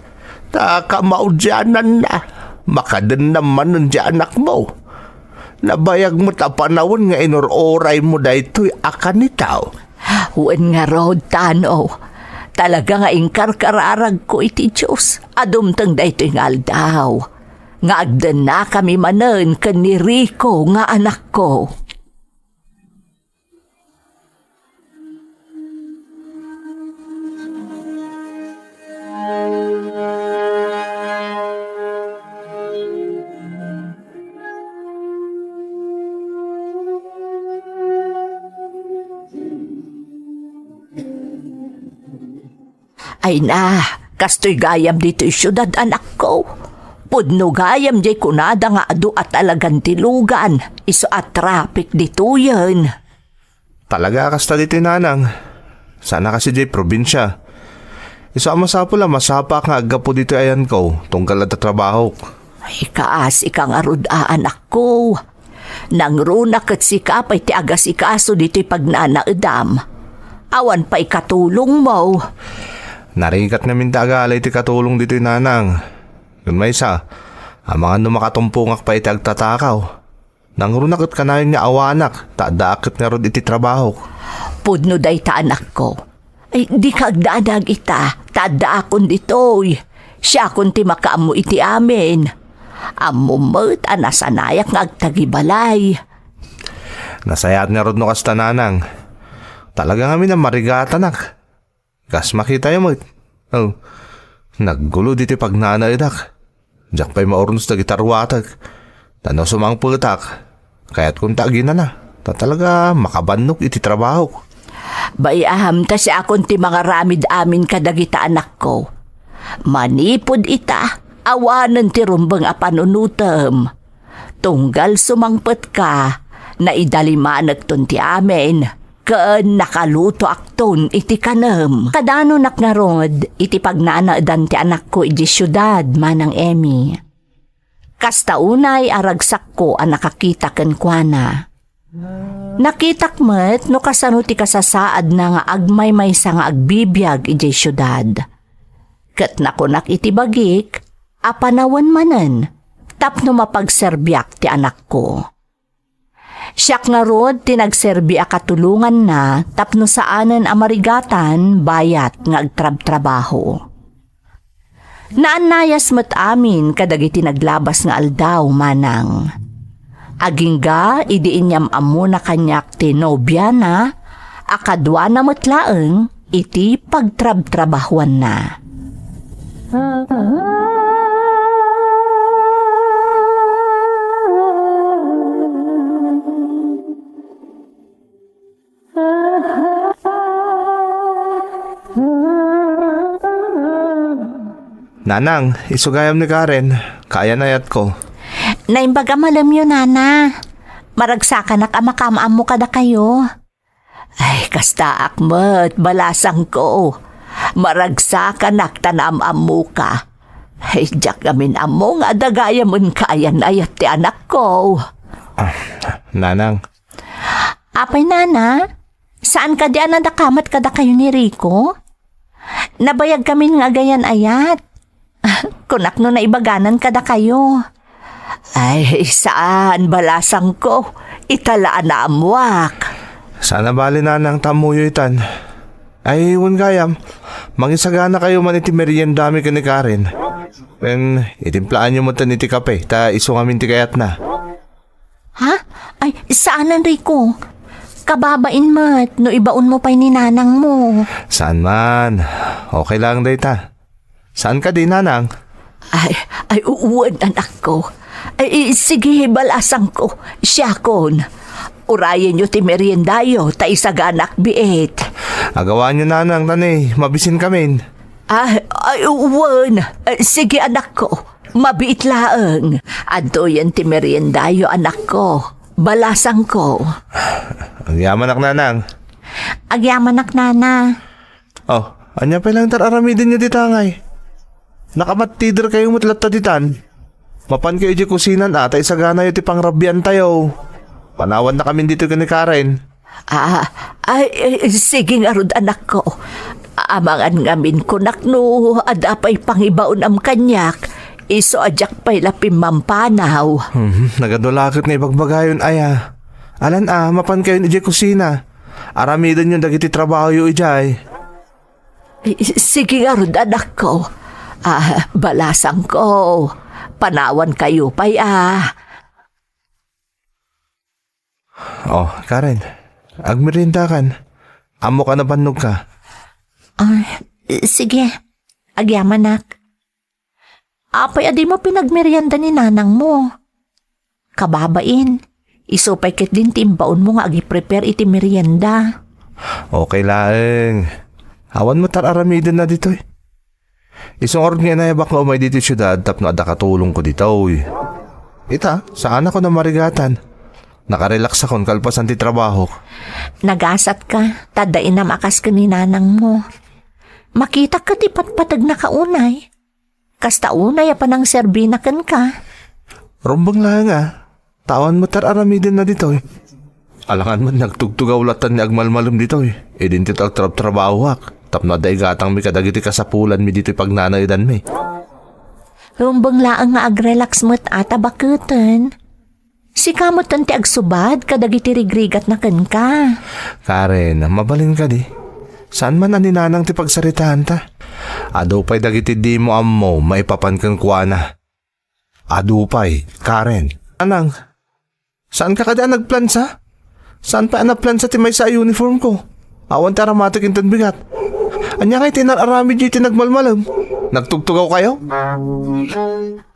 Ta kamaudiananna, makadennam manen ti anakmo. Nabayag met a panawen nga inur-uraymo daytoy a kanitaw. Wen ngarud, Tano. Talaga nga inkarkararagko iti Dios a dumteng daytoy nga aldaw nga agdennakami manen ken ni Rico nga anakko. Ay na, kastoy gayam ditoy siudad, anakko. Pudno gayam diay kunada nga adu a talagan ti lugan, isu a traffic ditoyen. Talaga a kasta ditoy, nanang. Saan a kasi diay probinsia. Isu a masapul a masapaak nga aggapu ditoy ayanko, tunggal adda trabahok. Ay, kaasi ka ngarud a, anakko. Nangruna ket sika pay ti agasikaso ditoy pagnanaedam. Awan pay katulongmo. Narigat ngamin ti agala iti katulong ditoy, nanang. Ken maysa, amangan no makatumpongak pay iti agtatakaw. Nangruna ket kanayon nga awanak, ta addaak ket ngarud iti trabahok. Pudno dayta, anakko. Ay, dika agdanag ita, ta addaakon ditoy. Siakon ti makaammo iti amin. Ammom met a nasanayak nga agtagibalay. Nasayaat ngarud no kasta, nanang. Talaga ngamin a marigatanak. Kas makitayo met. Oh, naggulo ditoy pagnanaedak. Diak pay maurnos dagiti ruatek. Ta no sumangpetak, kayatkonto a ginana. Ta talaga makabannok iti trabahok. Bay-am ta siakon ti mangaramid amin kadagita, anakko. Manipud ita, awanen ti rumbeng a panunotem. Tunggal sumangpetka, naidalimanekton ti amin, ken nakalutoakton iti kanem. Kadanonak ngarud iti pagnanaedan ti anakko idiay siudad, Manang Emmy. Kasta unay a ragsakko a nakakita kenkuana. Nakitak met no kasano ti kasasaadna nga agmaymaysa nga agbibiag idiay siudad. Ket nakunak iti bagik a panawen manen tapno mapagserbiak ti anakko. Siak ngarud ti nagserbi a katulonganna tapno saanen a marigatan bayat nga agtrabtrabaho. Naannayas met amin kadagiti naglabas nga aldaw, manang. Agingga idi inyam-ammona kaniak ti nobiana, a kaduana met laeng iti pagtrabtrabahuanna. Nanang, isu gayam ni Karen, kaayan-ayatko. Naimbag a malemyo, Nana. Maragsakanak a makaam-ammo kadakayo. Ay, kastaak met, balasangko. Maragsakanak ta naam-ammoka. Ay, diak ngamin ammo nga adda gayamen kaayan-ayat ti anakko. Ah, Nanang. Apay, Nana? Saan kadi a nadakamat kadakayo ni Rico? Nabayag ngamin nga agayan-ayat. Kunak no naibaganan kadakayo. Ay, saan, balasangko. Ita la a naammoak. Saan a bale, Nanang, ta ammoyo itan. Ay, wen gayam, mangisaganakayo man iti meriendami ken ni Karen. Ken itimplaanyo metten iti kape, ta isu ngamin ti kayatna. Ha? Ay, saanen, Rico. Kababain met no ibaonmo pay ni nanangmo. Saan man. Okay lang dayta. Saan kadi, Nanang? Ay, ay, wen, anakko. Ay, sige, balasangko. Siakon. Urayenyo ti meriendayo, ta isaganak biit. Agawanyo, Nanang, ta ne, mabisinkamin. Ay, ay, wen. Ay, sige, anakko. Mabiit laeng. Adtoyen ti meriendayo, anakko. Balasangko. Agyamanak, Nanang. Agyamanak, Nana. Oh, ania pay lang ti ar-aramidenyo dita ngay? Nakamattiderkayo met latta ditan. Mapankayo idiay kusinan a, ta isaganayo ti pangrabiantayo. Panawannakamin ditoy ken ni Karen. Ah, ay, eh, sige ngarud, anakko. Amangan ngamin kunak no adda pay pangibaonam kaniak, isu a diak pay la pimmampanaw. Hmm, nagadu la ket nga ibagbagayon aya. Alan a, mapankayon idiay kusina. Aramidenyon dagiti trabahoyo idiay. Eh, sige ngarud, anakko. Ah, balasangko. Panawankayo pay a. Oh, Karen, agmeriendakan. Ammok a nabannogka. Ah, sige. Agyamanak. Apay a dimo pinagmerienda ni nanangmo? Kababain, isu pay ketdin ti imbaonmo nga agi-prepare iti merienda. Okay laeng. Awan met ar-aramidenna ditoy. Isu ngarud nga inayabak nga umay ditoy siudad tapno adda katulongko ditoy. Ita, saanakon a marigatan. Nakarelaksakon kalpasan ti trabahok. Nagasatka, ta adda inam a kas ken ni nanangmo. Makitak ket ipatpategnaka unay. Kasta unay a panangserbina kenka. Rumbeng laeng a, ta awan met ar-aramidenna ditoy. Alangan met nagtugtugaw lattan ni agmalmalem ditoy. Idin ti agtrabtrabahoak, tapno adda igatangmi kadagiti kasapulanmi ditoy pagnanaedanmi. Rumbeng laeng nga agrelax met a ta baketen. Sika metten ti agsubad kadagiti rigrigatna kenka. Karen, mabalin kadi? Saan man a ni nanang ti pagsaritaanta? Adu pay dagiti dimo ammo maipapan kenkuana. Adu pay, Karen. Nanang, saanka kadi a nagplansa? Saan pay a naplansa ti maysa a uniformko? Awan ti aramatek inton bigat. Ania ngay ti inar-aramidyo iti nagmalmalem? Nagtugtugawkayo?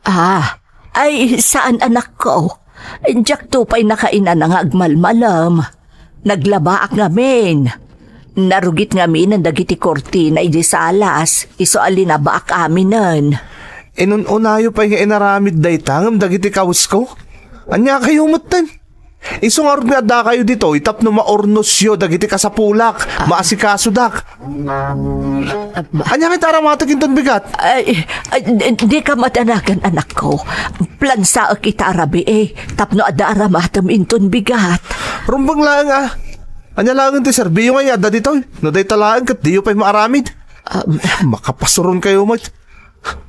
Ah, ay, saan, anakko. Diakto pay nakainan nga agmalmalem. Naglabaak ngamin. Narugit ngaminen dagiti kurtina idi salas, isu a linabaak aminen. Inun-unayo pay nga inaramid dayta ngem dagiti kawesko? Ania kayo metten? Isu ngarud nga addakayo ditoy tapno maurnosyo dagiti kasapulak, maasikasodak. Ania ngay ti aramatek inton bigat? Ay, ay, di, di ka madanagan, anakko. Plansaek ita a rabii, tapno adda aramatem inton bigat. Rumbeng laeng a. Ania laeng ti serbiyo nga adda ditoy? No dayta laeng ket diyo pay maaramid. Um, Makapasuron kayo met.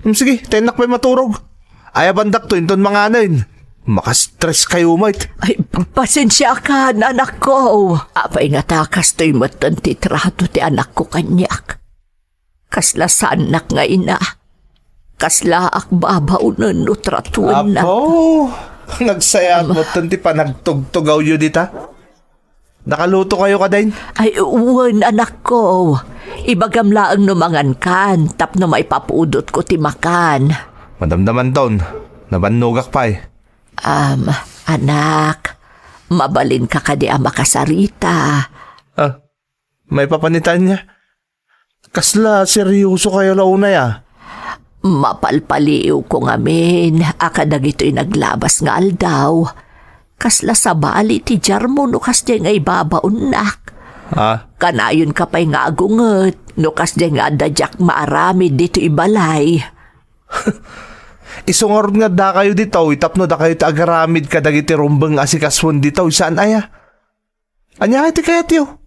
Hmm, sige, tennak pay maturog. Ayabandakto inton manganen. Makastress kayo met. Ay, pasensiakan, anakko. Apay nga ta kastoy metten ti trato ti anakko kaniak. Kasla saannak nga ina. Kaslaak babaonen no tratuennak. Apo, nagsayaat metten ti panagtugtugawyo dita. Nakaluto kayo kadin? Ay, wen, anakko. Ibagam laeng no mangankan, tapno maipapudotko ti makan. Madamdamanton, nabannogak pay. Am, anak, mabalinka kadi a makasarita? Ah, maipapan ita ania? Kasla seryoso kayo la unay a. Mapalpaliiwko ngamin a kadagitoy naglabas nga aldaw, kasla sabali ti diarmo no kasdiay nga ibabaonnak. Ah? Kanayonka pay nga agunget no kasdiay nga adda diak maaramid ditoy balay. Isu ngarud nga addakayo ditoy tapno dakayo ti agaramid kadagiti rumbeng a sikasuen ditoy, saan aya? Ania ti kayatyo?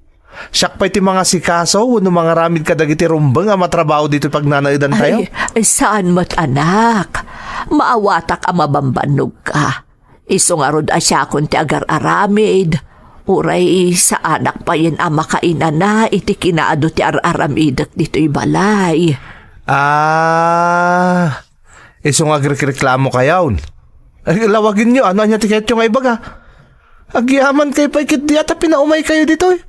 Siak pay ti mangasikaso wenno mangaramid kadagiti rumbeng a matrabaho ditoy pagnanaedantayo? Ay, ay, saan met, anak. Maawatak a mabambannogka. Isu ngarud a siakon ti agar-aramid. Uray saanak payen a makainana iti kinaadu ti ar-aramidek ditoy balay. Ah, isu nga agrikreklamo kayon. Ay, lawagenyo, ano ania ti kayatyo nga ibaga? Agyaman kayo pay ketdi a ta pinaumay kayo ditoy.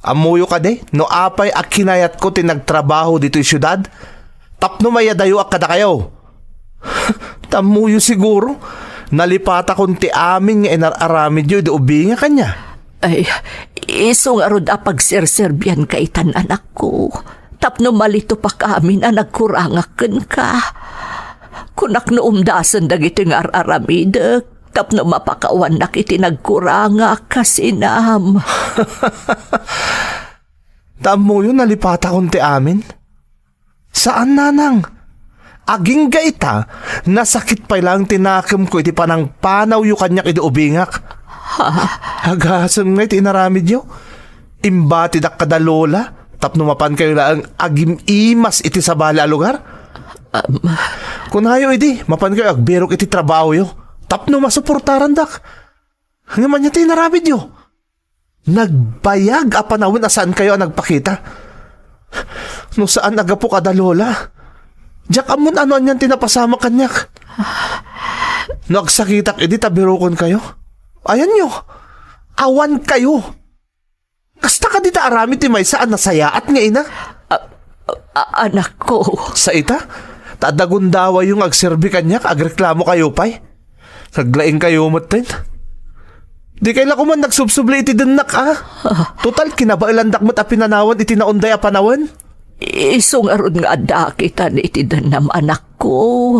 Ammoyo kadi, no apay a kinayatko ti nagtrabaho ditoy siudad? Tapno mayadayoak kadakayo. Tammoyo siguro, nalipatakon ti amin nga inar-aramidyo idi ubingak ania. Ay, isu ngarud a pagserserbianka itan, anakko, tapno malitupak amin a nagkurangak kenka. Kunak no umdasen dagitoy nga ar-aramidek tapno mapakawannak iti nagkurangak kas inam. Ta ammoyo, nalipatakon ti amin. Saan, nanang. Agingga ita, nasakit pay laeng ti nakemko iti panangpanawyo kaniak idi ubingak. Ha? Agasem ngay ti inaramidyo. Imbatidak kada lola, tapno mapankayo laeng agim-imas iti sabali a lugar. Um, Kunayo idi, mapankayo agbirok iti trabahoyo, tapno masuportarandak. Ngem ania ti inaramidyo? Nagbayag a panawen a saankayo a nagpakita. No saan a gapu kada lola, diak ammon ano anian ti napasamak kaniak. No agsakitak idi ta birokenkayo, ayanyo, awankayo. Kasta kadi ta aramid ti maysa a nasayaat nga ina? A-, a-, anakko. Sa ita? Ta adda gundawayyo nga agserbi kaniak, agreklamokayo pay. Naglaingkayo metten. Dikay la koman nagsubsubli iti dennak, a? Total, kinabaelandak met a pinanawan iti naunday a panawen. Isu ngarud nga adda akitan iti dennam, anakko,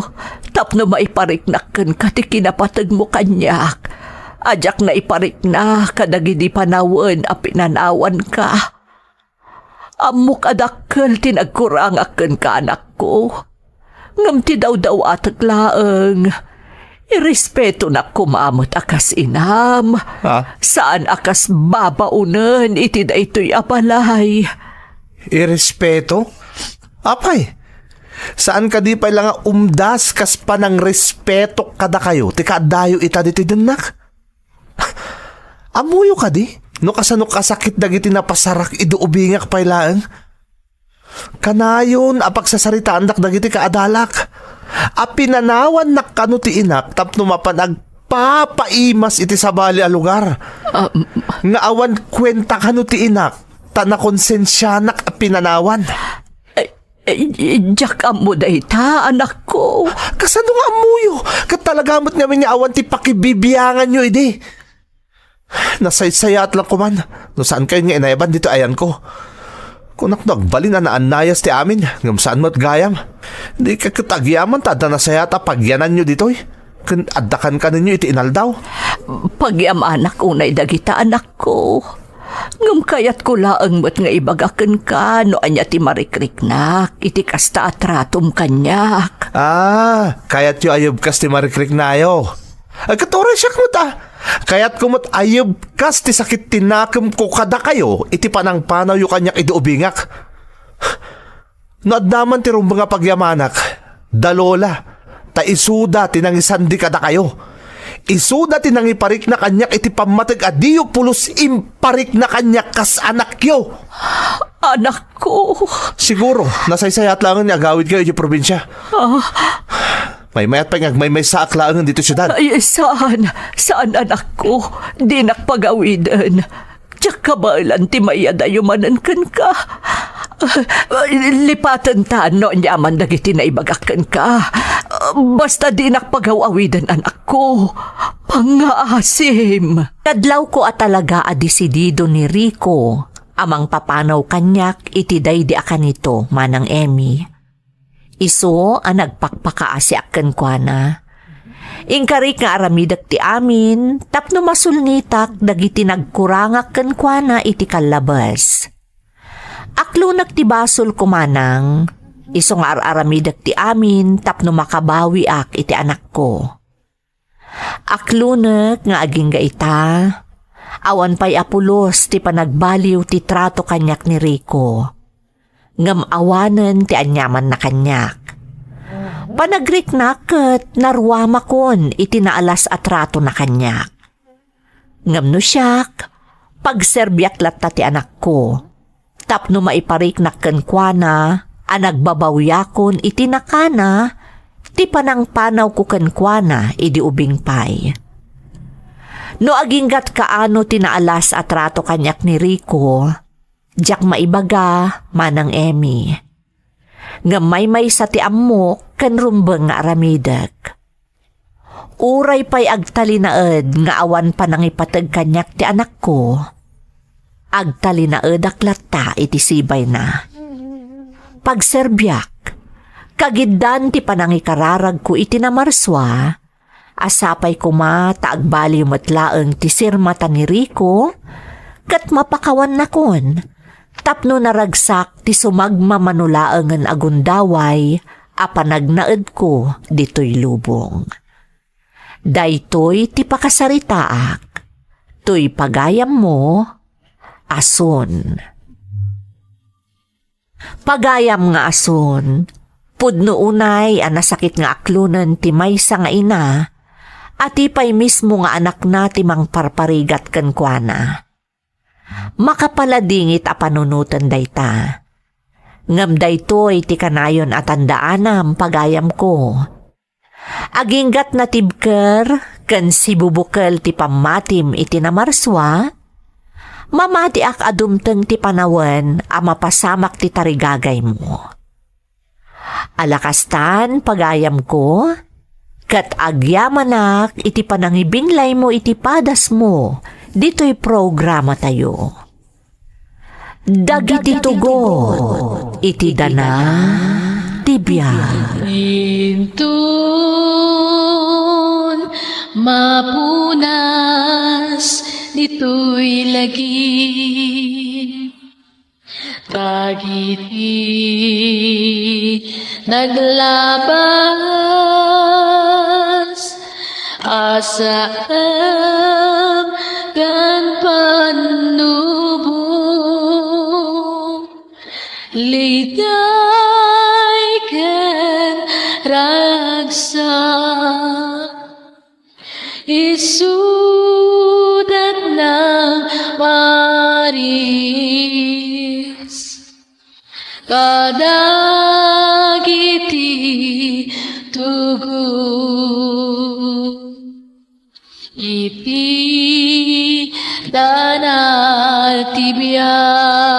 tapno maipariknak kenka ti kinapategmo kaniak. A diak naiparikna kadagidi panawen a pinanawanka. Ammok a dakkel ti nagkurangak kenka, anakko. Ngem ti dawdawatek laeng, irespetonak koma met a kas inam. Ha? Saan a kas babaonen iti daytoy a balay. Irespeto? Apay, saan kadi pay la nga umdas kas panangrespetok kadakayo ti kaaddayo ita ditoy dennak? Ammoyo kadi no kasano kasakit dagiti napasarak idi ubingak pay laeng? Kanayon a pagsasaritaandak dagiti kaadalak a pinanawannak kano ti inak tapno mapan agpapaimas iti sabali a lugar. Um, nga awan kuenta kano ti inak ta nakonsensianak a pinanawan. Eh, eh, diak ammo dayta, anakko. Kasano nga ammoyo? Ket talaga met ngamin nga awan ti pakibibianganyo idi. Nasaysayaat lang koman no saan kayon nga inayaban ditoy ayanko. Kunak no agbalin a naannayas ti amin, ngem saan met gayam. Di ka ket agyaman ta adda nasayaat a pagyananyo ditoy. Ken adda kankanenyo iti inaldaw. Pagyamanak unay dagita, anakko. Ngem kayatko laeng met nga ibaga kenka no ania ti marikriknak iti kasta a tratom kaniak. Ah, kayatyo a yebkas ti marikriknayo. Ay, ket uray siak met a. Kayatko met a yebkas ti sakit ti nakemko kadakayo iti panangpanawyo kaniak idi ubingak. No adda man ti rumbeng a pagyamanak, da Lola, ta isuda ti nangisandi kadakayo. Isuda ti nangiparikna kaniak iti pammateg a diyo pulos imparikna kaniak kas anakyo. Anakko. Siguro, nasaysayaat laengen nga agawidkayo iti probinsia. Ah. Maymayat pay nga agmaymaysaak laengen ditoy siudad. Ay, saan? Saan, anakko? Dinak pagawiden. Diak kabaelan ti mayadayo manen kenka. Lipatenta no aniaman dagiti naibagak kenka. Basta dinak pagaw-awiden, anakko. Pangngaasim. Kadlawko a talaga a desidido ni Rico a mangpapanaw kaniak iti daydi a kanito, Manang Emmy. Isu a nagpakpakaasiak kenkuana. Inkarik nga aramidek ti amin tapno masulnitak dagiti nagkurangak kenkuana iti kallabes. Aklonek ti basolko, Manang, isu nga ar-aramidek ti amin tapno makabawiak iti anakko. Aklonek nga agingga ita, awan pay a pulos ti panagbaliw ti trato kaniak ni Rico. Ngem awanen ti aniamanna kaniak. Panagriknak ket naruamakon iti naalas a tratona kaniak. Ngem no siak, pagserbiak latta ti anakko. Tapno maipariknak kenkuana a nagbabawiakon iti nakana ti panangpanawko kenkuana idi ubing pay. No aginggat kaano ti naalas a trato kaniak ni Rico, diak maibaga, Manang Emmy. Ngem maymaysa ti ammok ken rumbeng nga aramidek. Uray pay agtalinaed nga awan panangipateg kaniak ti anakko, agtalinaedak latta iti sibayna. Pagserbiak, kagiddan ti panangikararagko iti namarsua, a sapay koma ta agbaliw met laeng ti sirmata ni Rico, ket mapakawannakon tapno naragsak ti sumagmamano laengen a gundaway a panagnaedko ditoy lubong. Daytoy ti pakasaritaak, toy pagayammo, Asun. Pagayam nga Asun, pudno unay a nasakit nga aklonen ti maysa nga ina, a ti pay mismo nga anakna ti mangparparigat kenkuana. Makapaladingit a panunoten dayta. Ngem daytoy ti kanayon a tandaanam, pagayamko. Aginggat natibker ken sibubukel ti pammatim iti namarsua, mamatiak a dumteng ti panawen a mapasamak ti tarigagaymo. Ala kastan, pagayamko, ket agyamanak iti panangibinglaymo iti padasmo ditoy programatayo. Dagiti tugot iti dana ti biag. Inton mapunas ditoy lagip, dagiti naglabas a saem ken pannubo, liday ken ragsak, isudat nang maris kadagiti tugot iti dana ti biag.